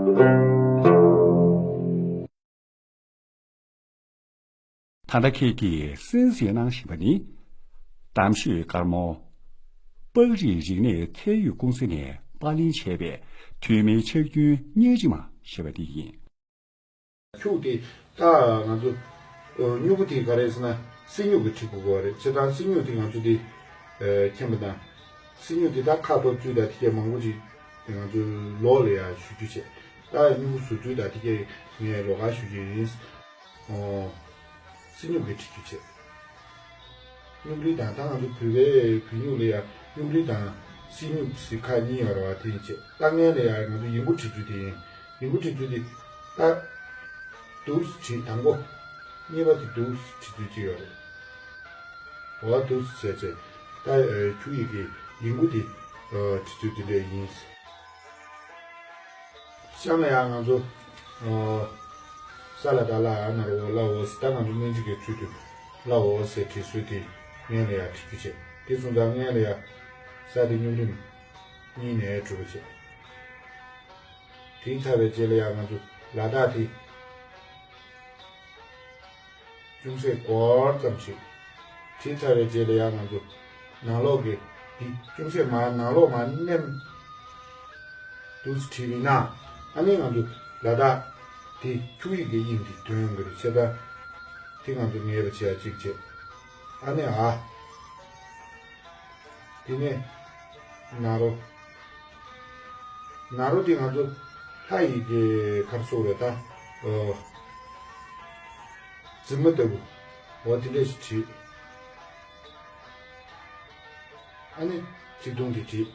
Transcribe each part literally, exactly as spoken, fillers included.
ད་ལྟ་ཁྱེད་ཀྱིས་གསན་གཟིགས་གནང་བཞིན་པ་ནི། གཏམ་ཤོད་དཀར་མོ། པགས་རིགས་རིག་གནས་ཚད་ཡོད་ཀུང་སི་ནས་པར་ལེན་བྱས་པའི་ཐོན་མིའི་ཕྱག་རྒྱུན་གཉན་རིམ་ཞེས་པ་འདི་ཡིན། ཁྱུག་དེ་ད་ང་ཚོ་ཨ་སྨྱུ་གུ་དེ་ག་རེ་ཟེར་ན་སིལ་སྨྱུག་གི་འཁྲིད་དགོས་པ་རེད། བྱས་ཙང་སིལ་སྨྱུག་དེ་ང་ཚོ་དེ་ཨ་མཁྱེན་པ་དང་། སིལ་སྨྱུག་དེ་ད་ཁ་ཐོབ་ཚུལ་དང་དེ་གས་མང་པོ་ཅིག་དེ་ང་ཚོ་ལོག་ལ་ཡ་ཞུ་རྒྱུ་བྱས། ད་སྨྱུ་གུ་བཟོ་ཚུལ་དང་དེ་གས་ངས་ལོགས་ཀ་ཞུ་རྒྱུ་ཡིན། ཨོ། སིལ་སྨྱུག་གི་འཁྲིད་རྒྱུ་བྱས། སྨྱུག་རིལ་དང་ད་ང་ཚོ་བོད་པའི་བོད་སྨྱུག་ལ་ཡ་སྨྱུག་རིལ་དང་སིལ་སྨྱུག་ཟེར་ཁག་གཉིས་ཡོད་རེད་བ། དེ་ཡིན་བྱས། ད་སྔོན་ལ་ཡ་ང་ཚོ་ཡིག་མགོ་འཁྲིད་ཚུལ་དེ་ཡིན། ཡིག་མགོ་འཁྲིད་ཚུལ་དེ་ད་འདུག་སེ་བྲིས། དང་པོ། གཉིས་པ་དེ་འདུག་སེ་བྲིས་ཚུལ་གཅིག་ཡོད་རེད། འོ་འདུག་སེ་བྱས་བྱས། ད་ཨ་ཁྱུག་ཡིག་གི་ཡིག་མགོ་དེ་ཨ་བྲིས་ཚུལ་དེ་འདྲ་ཡིན། གཤམ་ལ་ཡང་ང་ཚོ་ཨ་ས་ལ་བཏགས་སླ་འ་ན་རོ་འོ་སླ་འོ་ཟེར། ད་ང་ཚོ་སྨན་རྩིས་ཀྱི་ཚུལ་དུ་སླ་འོ་ཟེར་བྲིས་སྲོལ་དེ་སྔོན་ལ་ཡང་བྲིས་རྒྱུ་བྱས། དེ་སོང་ཙང་སྔོན་ལ་ཡང་ས་དེ་སྨྱུག་རིམ་གཉིས་ནས་གྲུབ་པ་བྱས། དེ་ཚར་བའི་རྗེས་ལ་ཡང་ང་ཚོ་ལ་དྭགས་དེ་ཅུང་ཟད་སྒོར་ཙམ་ཞིག་བྲིས་ཚར་བའི་རྗེས་ལ་ཡང་ང་ཚོ་ནང་ལོགས་ཀྱི་འདི་ཅུང་ཟད་མར་ནང་ལོགས་མར་མནན། འདུག་སེ་བྲིས་པ་ཡིན་ན། ཨ་ནི་ང་ཚོ་ལ་དྭགས་དེ་ཁྱུག་ཡིག་གི་དབྱིངས་དེ་འདོན་དགོས་རེད། བྱས་ཙང་དེ་ང་ཚོ་ངེས་པ་བྱེད་ཡ་གཅིག་བྱས། ཨ་ནི་འ། དེ་ནས་ན་རོ། ན་རོ་དེ་ང་ཚོ་ལྷ་ཡི་གེ་ག་རེ་ཟེར་དགོས་རེད་ད། ཨོ། རྫི་མ་ལྟ་བུ། འོ་དེ་འདྲ་ཞིག་བྲིས། ཨ་ནི་ཚིག་ཐུང་དེ་བྲིས།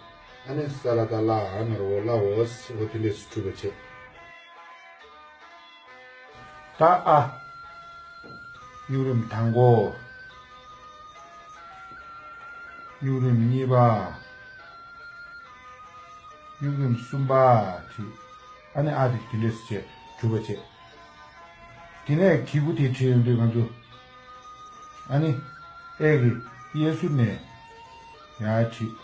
ཨ་ནི་ས་ལ་བཏགས་སླ་འ་ན་རོ་འོ་སླ་འོ་ཟེར། འོ་དེ་འདྲ་ཞིག་གྲུབ་པ་བྱས། ད་ཨ། སྨྱུག་རིམ་དང་པོ། སྨྱུག་རིམ་གཉིས་པ། སྨྱུག་རིམ་གསུམ་པ་བྲིས། ཨ་ནི་ཨ་དེ་དེ་འདྲས་བྱས་གྲུབ་པ་བྱས། དེ་ནས་གི་གུ་དེ་བྲིས་ཡོང་དུས་ང་ཚོ། ཨ་ནི་ཨེ་གི་གཡས་ཟུར་ནས་ཡར་བྲིས།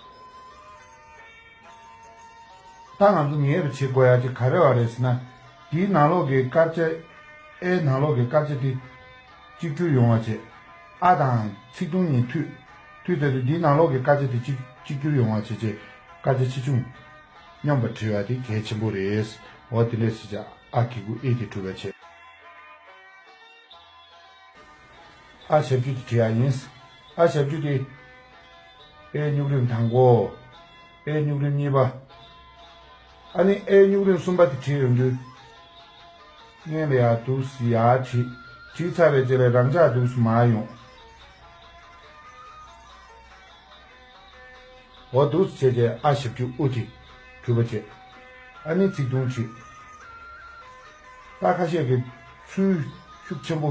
ད་ང་ཚོ་ངེས་པ་བྱེད་དགོས་ཡ་ཅིག་ག་རེ་བ་རེད་ཟེར་ན། དེའི་ནང་ལོགས་ཀྱི་སྐར་ཆ། ཨེ་ནང་ལོགས་ཀྱི་སྐར་ཆ་དེ་གཅིག་གྱུར་ཡོང་བ་བྱེད། ཨ་དང་ཚིག་ཐུང་གཉིས་མཐུད། མཐུད་ཚར་དུས་འདིའི་ནང་ལོགས་ཀྱི་སྐར་ཆ་དེ་གཅིག་གཅིག་གྱུར་ཡོང་བ་བྱེད་ཆེད་སྐར་ཆ་ཆེ་ཆུང་མཉམ་པར་བྲི་བ་དེ་གལ་ཆེན་པོ་རེད། འོ་དེ་འདྲས་བྱས་བྱས་ཨ་གི་གུ་ཨེ་དེ་གྲུབ་པ་བྱེད། ཨ་ཞབས་ཀྱུ་དེ་བྲི་ཡ་ཡིན། ཨ་ཞབས་ཀྱུ་དེ། ཨེ་སྨྱུག་རིམ་དང་པོ། ཨེ་སྨྱུག་རིམ་གཉིས་པ། ཨ་ནི་ཨེ་སྨྱུག་རིམ་གསུམ་པ་དེ་བྲིས་ཡོང་དུས། སྔོན་ལ་ཡར་འདུག་སེ་ཡར་བྲིས། བྲིས་ཚར་བའི་རྗེས་ལ་རང་འཇགས་འདུག་སེ་མར་ཡོང་། འོ་འདུག་སེ་བྱས་རྗེས་ཨ་ཞབས་ཀྱུ་ཨུ་དེ་གྲུབ་པ་བྱས། ཨ་ནི་ཚིག་ཐུང་བྲིས། ད་ཁ་ཤས་ཀྱིས་ཚུལ་ཤུགས་ཆེན་པོ།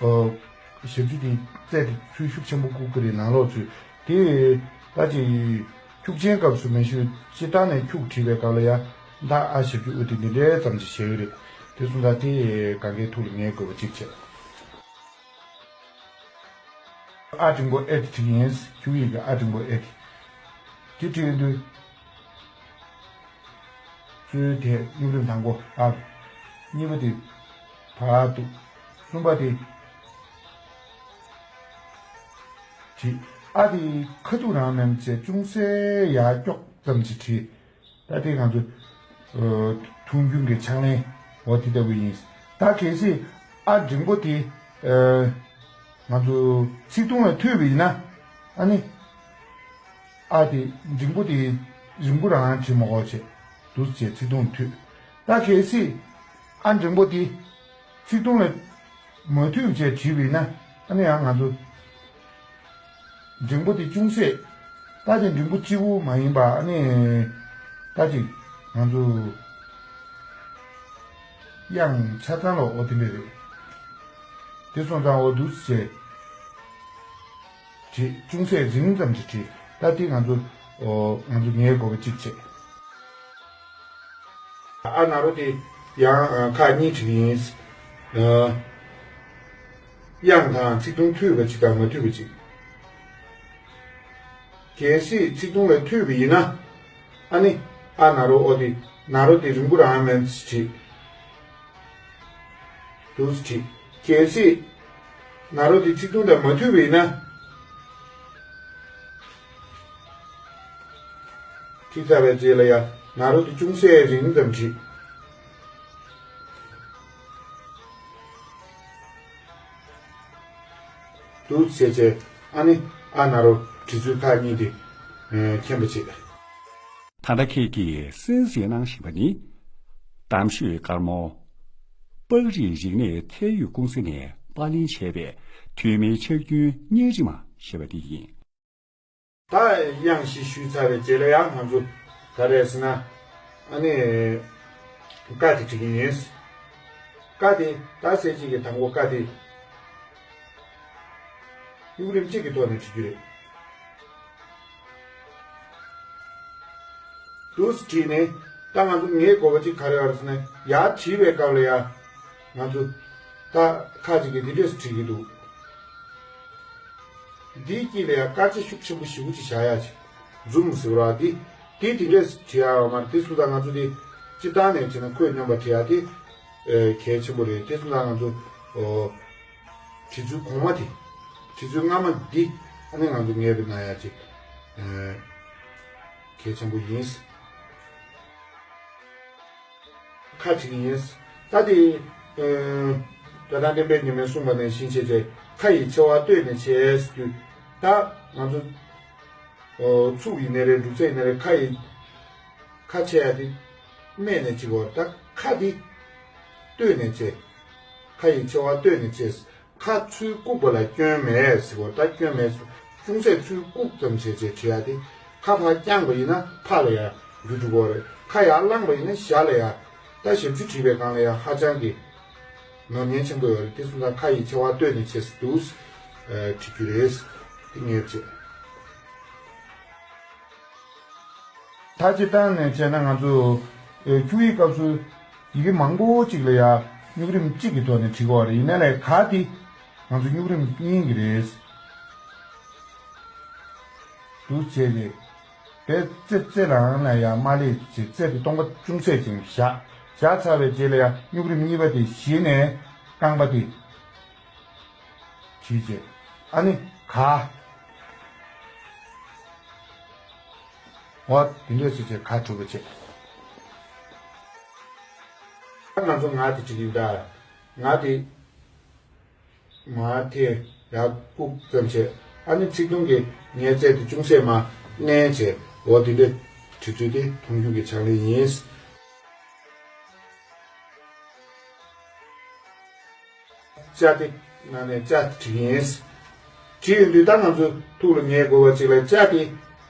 ཨོ། ཞབས་ཀྱུ་དེ་རྩལ་དེ་ཚུལ་ཤུགས་ཆེན་པོ་བཀུག་གི་རེད། ནང་ལོགས་ཚུལ་དེ་ད་ཅིག་ཁྱུག་ཆེན་སྐབས་སུ་མེད་ཞུ། སྤྱིར་བཏང་ནས་ཁྱུག་བྲིས་པའི་སྐབས་ལ་ཡང་ད་ཨ་ཞབས་ཀྱུ་ཨུ་དེ་འདི་འདྲའི་ཙམ་ཅིག་བྱེད་ཀྱི་རེད། དེ་སོང་ཙང་དེ་གང་གའི་ཐུགས་ལ་ངེས་དགོས་པ་གཅིག་བྱས། ཨ་འགྲེང་བུ་ཨེ་དེ་བྲིས་ཡིན། ཁྱུག་ཡིག་གི་ཨ་འགྲེང་བུ་ཨེ་དེ། དེ་བྲིས་ཡོང་དུས། གཙོ་བོ་དེ་སྨྱུག་རིམ་དང་པོ་ཨ། གཉིས་པ་དེ་བར་དུ། གསུམ་པ་དེ་བྲིས། ཨ་དེ་ཁ་ཐུག་རང་མེད་བྱས་ཅུང་ཟད་ཡར་ཀྱོག་ཙམ་ཅིག་བྲིས། ད་དེ་ང་ཚོ་ཨ་ཐུང་རྒྱུན་གྱི་ཕྱག་ལེན་འོ་དེ་ལྟ་བུ་ཡིན། ད་གལ་སྲིད་ཨ་འགྲེང་བུ་དེ་ཨ་ང་ཚོ་ཚིག་ཐུང་ལ་མཐུད་པ་ཡིན་ན། ཨ་ནི་ཨ་དེ་འགྲེང་བུ་དེ་རིང་པོ་རང་རང་བྲིས་མ་དགོས་བྱས་འདུག་སེ་བྱས་ཚིག་ཐུང་ལ་མཐུད། ད་གལ་སྲིད་ཨ་འགྲེང་བུ་དེ་ཚིག་ཐུང་ལ་མ་མཐུད་བྱས་བྲིས་པ་ཡིན་ན། ཨ་ནི་ཡང་ང་ཚོ་འགྲེང་བུ་དེ་ཅུང་ཟད། ད་དེ་འགྲེང་བུ་གཅིག་པུ་མ་ཡིན་པ། ཨ་ནི་ད་ཅིག་ང་ཚོ་དབྱངས་ཆ་ཚང་ལ་འོ་དེ་འདྲ་རེད། དེ་སོང་ཙང་འོ་འདུག་སེ་བྲིས། ཅུང་ཟད་རིང་ཙམ་ཅིག་བྲིས། ད་དེ་ང་ཚོ་འོ་ང་ཚོ་ངའི་དགོས་པ་གཅིག་བྱས། ཨ་ན་རོ་དེ་ཡང་ཁག་གཉིས་བྲིས་ཡིན། དབྱངས་དང་ཚིག་ཐུང་མཐུད་པ་ཅིག་དང་མ་མཐུད་པ་ཅིག་གལ་སྲིད་ཚིག་ཐུང་ལ་མཐུད་པ་ཡིན་ན། ཨ་ནི་ཨ་ན་རོ་ཨོ་དེ་ ན་རོ་དེ་རིང་པོ་རང་མིན་བྲིས། འདུག་བྲིས། གལ་སྲིད་ན་རོ་དེ་ཚིག་ཐུང་དང་མ་མཐུན་པ་ཡིན་ན། བྲིས་ཚར་བའི་རྗེས་ལ་ཡང་ན་རོ་དེ་ཅུང་ཟད་རིང་ཙམ་བྲིས། འདུག་བྱས་བྱས། ཨ་ནི་ཨ་ན་རོ་བྲིས་ཚུལ་ཁག་གཉིས་དེ་མཁྱེན་པ་བྱེད། ད་ལྟ་ཁྱེད་ཀྱིས་གསན་གཟིགས་གནང་བཞིན་པ་ནི། གཏམ་ཤོད་དཀར་མོ། པགས་རིགས་རིག་གནས་ཚད་ཡོད་ཀུང་སི་ནས་པར་ལེན་བྱས་པའི་དུས་མིན་ཆག་རྒྱུན་གཉན་རིམ་ཞེས་པ་དེ་ཡིན། ད་དབྱངས་བཞི་ཞུས་ཚར་བའི་རྗེས་ལ་ཡང་ང་ཚོ་ག་རེ་ཟེར་ན། ཨ་ནི་ཀ་དེ་བྲིས་ཀྱི་ཡིན། ཀ་དེ་ད་གསལ་བྱེད་ཀྱི་དང་པོ་ཀ་དེ་སྨྱུག་རིམ་གཅིག་གི་ཐོག་ནས་བྲིས་རྒྱུ་རེད། འདུག་སེ་བྲིས་ནས། ད་ང་ཚོ་ངས་གོ་བ་གཅིག་ག་རེ་ཡོད་རེད་ཟེར་ན། ཡར་བྲིས་པའི་སྐབས་ལ་ཡ། ང་ཚོ་ད་ཁ་ཅིག་གིས་འདི་འདྲས་སེ་བྲིས་ཀྱི་འདུག་འདིའི་དཀྱིལ་ལ་ཡ་དཀར་ཆ་ཤུགས་ཆེན་པོ་ཞེ་པོ་ཅིག་བཞག་ཡ་ཅིག་འཛུམ་ཟེར་བ་འདི། འདི་འདི་འདྲས་སེ་བྲིས་ཡ་ཡོད་མ་རེད། དེ་སོང་ཙང་ང་ཚོ་འདི་སྤྱིར་བཏང་ནས་བྱས་ན་ཁོད་སྙོམས་པ་བྲིས་ཡ་དེ་གལ་ཆེན་པོ་རེད། དེ་སོང་ཙང་ང་ཚོ་ཨོ། བྲིས་ཚུལ་གོང་མ་དེ། བྲིས་ཚུལ་སྔ་མ་འདི། ཨ་ནི་ང་ཚོ་ངེས་པའི་ན་ཡ་ཅིག་གལ་ཆེན་པོ་ཡིན། ཁ་བྲིས་ཡིན། ད་དེ། ད་ལྟ་བསྟན་པའི་ཉི་མས་གསུངས་པ་ནང་བཞིན་བྱས་ཚེ་ཁ་ཡི་ཆེ་བ་ལྟོས་ནས་བྱས་དུས། ད་ང་ཚོ་ཚུགས་ཡིན་ནའི་རེད། འབྲུ་ཚད་ཡིན་ནའི་རེད། ཁ་ཡི། ཁ་ཆེ་ཡ་དེ་སྨད་ནས་བྱེད་དགོས། ད་ཁ་དེ་ལྟོས་ནས་བྱས། ཁ་ཡི་ཆེ་བ་ལྟོས་ནས་བྱས། ཁ་ཚུར་བཀུག་པ་ལ་སྐྱོན་མེད་ཟེར་བ། ད་སྐྱོན་མེད་ཟེར། ཅུང་ཟད་ཚུར་བཀུག་ཙམ་བྱས་བྱས་བྲིས་ཡ་དེ། ཁ་ཕར་བརྐྱངས་པ་ཡིན་ན་ཕར་ལ་ཡར་འགྱུར་འགྲོ་གི་རེད། ཁ་ཡར་བླངས་པ་ཡིན་ན་ཞར་ལ་ཡར། ད་ཞབས་ཀྱུ་བྲིས་པའི་སྒང་ལ་ཡ་ཧ་ཅང་གི་ནོར་ཉེན་ཆེན་པོ་ཡོད་རེད། དེ་སོང་ཙང་ཁ་ཡི་ཆེ་བ་ལྟོས་ནས་བྱས་སུ་འདུག་སེ་བྲིས་རྒྱུ་རེད། དེ་ངེས་བྱས། ད་སྤྱིར་བཏང་ནས་བྱས་ན་ང་ཚོ་ཨེ་འཁྱུག་ཡིག་སྐབས་སུ་ཡི་གེ་མང་པོ་གཅིག་ལ་ཡ་སྨྱུག་རིམ་གཅིག་གི་ཐོག་ནས་བྲིས་ཀྱི་ཡོད་རེད། ཡིན་ན་ལས་ག་དེ་ང་ཚོ་སྨྱུག་རིམ་གཉིས་ཀྱི་རེད། འདུག་བྱས་ཏེ། དཔེ་རྩེ་རྩེ་རང་ལ་ཡ་མ་ལས་བྱེད། རྩེ་དེ་སྟོང་པ་ཅུང་ཟད་ཅིག་བཞག་བཞག་ཚར་བའི་རྗེས་ལ་ཡ་སྨྱུག་རིམ་གཉིས་པ་དེ་གཞི་ནས་རྐང་པ་དེ། བྲིས་བྱས། ཨ་ནི་ག་འོ་དེ་འདྲས་བྱས་བྱས་ག་གྲུབ་པ་བྱས། ད་ང་ཚོ་ང་དེ་བྲིས་ཀྱི་ཡིན་ད། ང་དེ་མར་ཐེ་ཡར་བཀུག་ཙམ་བྱས། ཨ་ནི་ཚིག་ཐུང་གི་ངའི་རྩལ་དེ་ཅུང་ཟད་མར་མནན་བྱས། འོ་དེ་འདྲས་བྲིས་ཚུལ་དེ་མཐོང་རྒྱུ་གི་ཕྱག་ལེན་ཡིན། ཅ་དེ། ནང་ནས་ཅ་དེ་བྲིས་ཡིན། བྲིས་ཡོང་དུས་ད་ང་ཚོ་ཐུགས་ལ་ངེས་དགོས་པ་ཅིག་ལ་ཅ་དེ་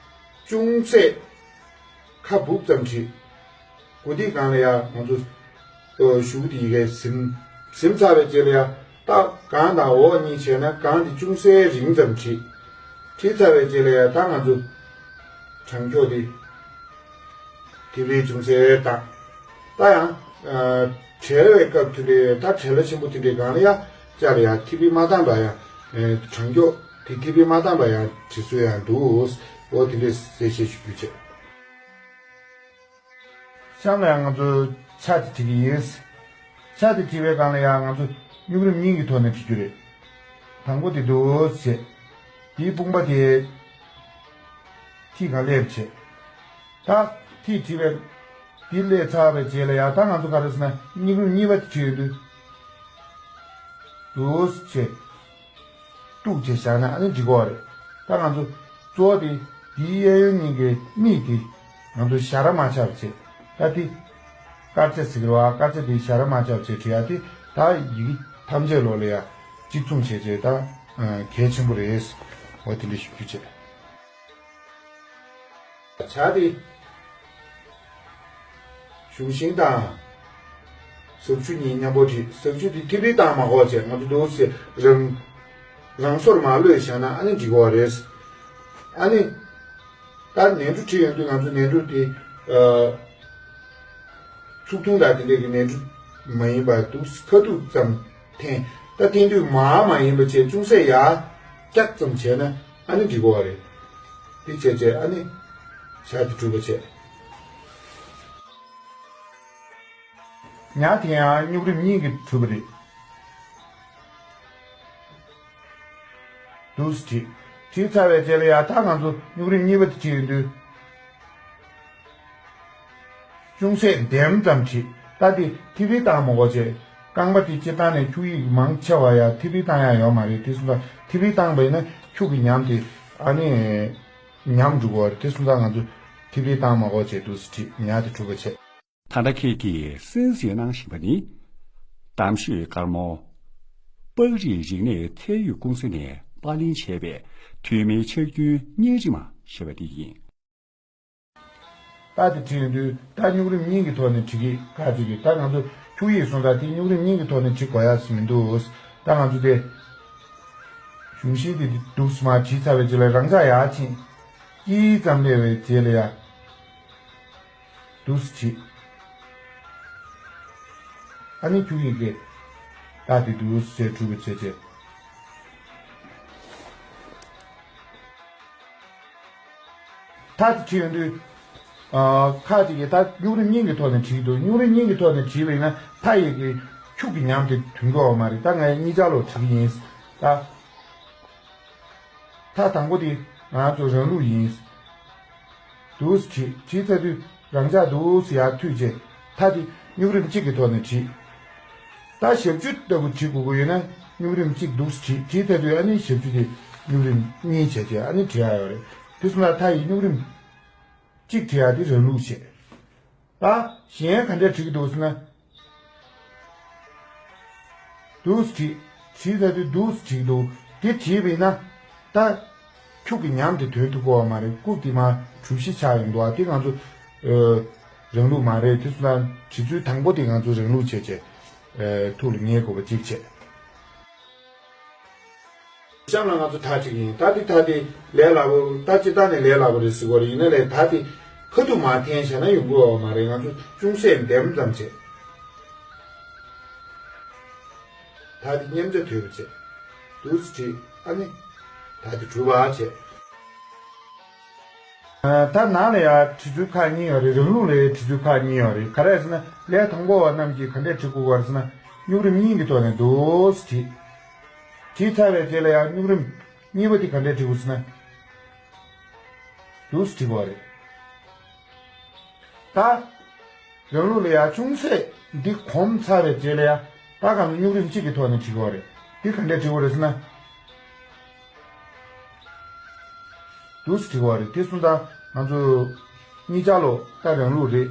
ཅུང་ཟད་ཁ་སྦུབ་ཙམ་བྲིས། གོ་དེའི་སྒང་ལ་ཡ་ང་ཚོ་ཨོ་གཞུག་དེ་ཡི་གེ་ཟིན། ཟིན་ཚར་བའི་རྗེས་ལ་ཡ་ད་སྒང་དང་འོག་གཉིས་བྱས་ན་སྒང་དེ་ཅུང་ཟད་རིང་ཙམ་བྲིས། བྲིས་ཚར་བའི་རྗེས་ལ་ཡ་ད་ང་ཚོ་དྲང་འཁྱོག་དེ། ཐིག་ལེ་ཅུང་ཟད་བཏང་། ད་ཡང་། ཨ། བྲེལ་བའི་སྐབས་དེ་འདྲའི་ད་བྲེལ་བ་ཆེན་པོ་དེ་འདྲའི་སྒང་ལ་ཡང་ཅ་ལ་ཡང་ཐིག་པི་མ་བཏང་བ་ཡང་། ཨ། དྲང་འཁྱོག་དེ་ཐིག་པི་མ་བཏང་བ་ཡང་བྲིས་སྲོལ་ཡང་འདུག་འོ་དེ་འདྲའི་གསལ་བཤད་ཞུ་རྒྱུ་བྱས། གཤམ་ལ་ཡང་ང་ཚོ་ཆ་དེ་བྲིས་ཀྱི་ཡིན། ཆ་དེ་བྲིས་པའི་སྒང་ལ་ཡང་ང་ཚོ་སྨྱུག་རིམ་གཉིས་ཀྱི་ཐོག་ནས་བྲིས་རྒྱུ་རེད། དང་པོ་དེ་འདུག་སེ་བྱས། དེའི་དཔུང་པ་དེ་ཐིག་ག་སླེབས་བྱས། ད་ཐིག་བྲིས་པའི་དེ་སླེབས་ཚར་བའི་རྗེས་ལ་ཡང་ད་ང་ཚོ་ག་རེ་ཟེར་ན་སྨྱུག་རིམ་གཉིས་པ་དེ་བྲིས་ཡོང་དུས། འདུག་སེ་བྱས། གཏུགས་བྱས་བཞག་ན་ཨ་ནི་འགྲིག་གི་རེད། ད་ང་ཚོ་གཙོ་བོ་དེ་འདིའི་གཡས་གཡོན་གཉིས་ཀའི་མིག་དེ་ང་ཚོ་ཞར་མ་ཆག་བྱས། ད་དེ་དཀར་ཆ་ཟེར་གི་རེད་བ། དཀར་ཆ་དེ་ཞར་མ་ཆག་བྱས་བྲིས་ཡ་དེ་ད་ཡི་གེ་ཐམས་ཅད་ལོག་ལ་ཡ་གཅིག་མཚུངས་བྱས་བྱས་ད་གལ་ཆེན་པོ་རེད། འོ་དེ་འདྲ་ཞུ་རྒྱུ་བྱས། བྱ་དེ། གཞུང་ཤིང་དང་། ཟབ་ཆུ་གཉིས་མཉམ་པོ་བྲིས། ཟབ་ཆུ་དེ་ཐིག་པི་བཏང་མ་དགོས་བྱས་ང་ཚོ་འདུག་སེ་རང་། རང་སོར་མ་གློད་བཞག་ན་ཨ་ནི་འགྲིག་གི་རེད། ཨ་ནི། ད་ནས་འབྲུ་བྲིས་ཡོང་དུས་ང་ཚོ་ནས་འབྲུ་དེ། ཨ། ཚུགས་ཐུང་དང་དེ་འདྲས་ཀྱི་ནས་འབྲུ་མ་ཡིན་པ་འདུག་སེ་ཁ་ཐུག་ཙམ་འཐེན། ད་འཐེན་དུས་མར་མ་ཡིན་པ་བྱས་ཅུང་ཟད་ཡར་བཀྱག་ཙམ་བྱས་ན་ཨ་ནི་འགྲིག་གི་རེད། དེ་བྱས་བྱས་ཨ་ནི་བྱ་དེ་གྲུབ་པ་བྱས། ཉ་དེ་ཡང་སྨྱུག་རིམ་གཉིས་ཀྱིས་གྲུབ་པ་རེད། འདུག་སེ་བྲིས། བྲིས་ཚར་བའི་རྗེས་ལ་ཡང་ད་ང་ཚོ་སྨྱུག་རིམ་གཉིས་པ་དེ་བྲིས་ཡོང་དུས། ཅུང་ཟད་ལྡེམ་ཙམ་བྲིས། ད་འདི་ཐིག་ལེ་བཏང་མ་དགོས་བྱས། རྐང་པ་དེ་སྤྱིར་བཏང་ནས་འཁྱུག་ཡིག་མང་ཆེ་བ་ཡང་ཐིག་ལེ་བཏང་ཡག་ཡོད་མ་རེད། དེ་སོང་ཙང་ཐིག་ལེ་བཏང་བ་ཡིན་ན་འཁྱུག་གི་ཉམས་དེ་ཨ་ནི་ཉམས་འགྲོ་གི་རེད། དེ་སོང་ཙང་ང་ཚོ་ཐིག་ལེ་བཏང་མ་དགོས་བྱས་འདུག་སེ་བྲིས། ཉ་དེ་གྲུབ་པ་བྱས། ད་ལྟ་ཁྱེད་ཀྱིས་གསན་གཟིགས་གནང་བཞིན་པ་ནི། གཏམ་ཤོད་དཀར་མོ། པགས་རིགས་རིག་གནས་ཚད་ཡོད་ཀུང་སི་ནས་པར་ལེན་བྱས་པའི་ཐོན་མིའི་ཆར་རྒྱུན་བརྙན་རིས་མ་ཞེས་པ་འདི་ཡིན། ད་དེ་བྲིས་ཡོང་དུས་ད་སྨྱུག་རིམ་གཉིས་ཀྱི་ཐོག་ནས་བྲིས་ཀྱི་ཁ་ཅིག་གིས་ད་ང་ཚོ་འཁྱུག་ཡིག་སོང་ཙང་དེ་སྨྱུག་རིམ་གཉིས་ཀྱི་ཐོག་ནས་བྲིས་དགོས་ཡག་མི་འདུག་ད་ང་ཚོ་དེ་གཞུང་ཤིང་དེ་འདུག་སེ་མར་བྲིས་ཚར་བའི་རྗེས་ལ་རང་འཇགས་ཡར་ཕྱིན། དཀྱིལ་ཙམ་སླེབས་པའི་རྗེས་ལ་ཡ། འདུག་སེ་བྲིས། ཨ་ནི་འཁྱུག་ཡིག་གི་རྟགས་དེ་འདུག་སེ་བྱས་གྲུབ་པ་བྱས་བྱས། མཐའ་དེ་བྲིས་ཡོང་དུས། ཨ། ཁ་ཅིག་གིས་ད་སྨྱུག་རིམ་གཉིས་ཀྱི་ཐོག་ནས་བྲིས་འདུག་སྨྱུག་རིམ་གཉིས་ཀྱི་ཐོག་ནས་བྲིས་པ་ཡིན་ན་མཐའ་ཡི་གི་འཁྱུག་གི་ཉམས་དེ་ཐོན་གྱི་ཡོད་མ་རེད། ད་ངས་གཉིས་ཆ་ལོ་བྲིས་ཀྱི་ཡིན། ད། མཐའ་དང་པོ་དེ་ང་ཚོ་རང་ལུགས་ཡིན། འདུག་སེ་བྲིས། བྲིས་ཚར་དུས་རང་འཇགས་འདུག་སེ་ཡར་མཐུད་རྗེས་མཐའ་དེ་སྨྱུག་རིམ་གཅིག་གི་ཐོག་ནས་བྲིས། ད་ཞབས་ཀྱུ་ལྟ་བུ་བྲིས་དགོས་ཀྱི་ཡོད་ན་སྨྱུག་རིམ་གཅིག་འདུག་སེ་བྲིས། བྲིས་ཚར་དུས་ཨ་ནི་ཞབས་ཀྱུ་དེ་སྨྱུག་རིམ་གཉིས་བྱས་རྗེས་ཨ་ནི་བྲིས་ཡག་ཡོད་རེད། དེ་སོང་ཙང་མཐའ་ཡི་སྨྱུག་རིམ་གཅིག་བྲིས་ཡག་དེ་རང་ལུགས་བྱས། ད་གཞན་ག་འདྲས་བྲིས་ཀྱི་འདུག་ཟེར་ན། འདུག་སེ་བྲིས། བྲིས་ཚར་དུས་འདུག་སེ་བྲིས་ཀྱི་འདུག་དེ་བྲིས་པ་ཡིན་ན། ད། འཁྱུག་གི་ཉམས་དེ་ཐོན་ཐུབ་ཀྱི་ཡོད་མ་རེད། རྐུབ་དེ་མར་གྲུ་བཞི་ཆགས་ཡོང་འདུག་ཨ་དེ་ང་ཚོ། ཨ། རང་ལུགས་མ་རེད། དེ་སོང་ཙང་བྲིས་ཚུལ་དང་པོ་དེ་ང་ཚོ་རང་ལུགས་བྱས་བྱས། ཨ། ཐུགས་ལ་ངེས་དགོས་པ་གཅིག་བྱས། གཤམ་ལ་ང་ཚོ་མཐའ་གཅིག་ཡིན། ད་འདི་མཐའ་འདི་ལས་སླ་པོ། ད་སྤྱིར་བཏང་ནས་ལས་སླ་པོ་རེད་ཟེར་གྱི་རེད། ཡིན་ན་ལས་མཐའ་འདི་ཁ་ཐུག་མར་འཐེན་བྱས་ན་ཡོང་གི་ཡོད་མ་རེད། ང་ཚོ་ཅུང་ཟད་ལྡེམ་ཙམ་བྱས། མཐའ་འདི་མཉམ་བྱ་དོད་པོ་བྱས། འདུག་སེ་བྲིས། ཨ་ནི། མཐའ་འདི་གྲུབ་པ་བྱས། ད་ནང་ལ་ཡང་བྲིས་ཚུལ་ཁག་གཉིས་ཡོད་རེད། རང་ལུགས་ལ་ཡང་བྲིས་ཚུལ་ཁག་གཉིས་ཡོད་རེད། ག་རེ་ཟེར་ན་ལས་དང་པོ་བ་རྣམས་ཀྱིས་ག་འདྲས་བྲིས་དགོས་པ་རེད་ཟེར་ན། སྨྱུག་རིམ་གཉིས་ཀྱི་ཐོག་ནས་འདུག་སེ་བྲིས། བྲིས་ཚར་བའི་རྗེས་ལ་ཡང་སྨྱུག་རིམ་གཉིས་པ་དེ་ག་འདྲས་བྲིས་དགོས་ཟེར་ན། འདུག་སེ་བྲིས་དགོས་རེད། ད། རང་ལུགས་ལ་ཡང་ཅུང་ཟད་འདི་གོམས་ཚར་བའི་རྗེས་ལ་ཡང་ད་གང་སྨྱུག་རིམ་གཅིག་གི་ཐོག་ནས་བྲིས་དགོས་རེད། འདི་ག་འདྲས་བྲིས་དགོས་རེད་ཟེར་ན། འདུག་སེ་བྲིས་པ་རེད། དེ་སོང་ཙང་ང་ཚོ་གཉིས་ཆ་ལོ་ད་རང་ལུགས་རེད།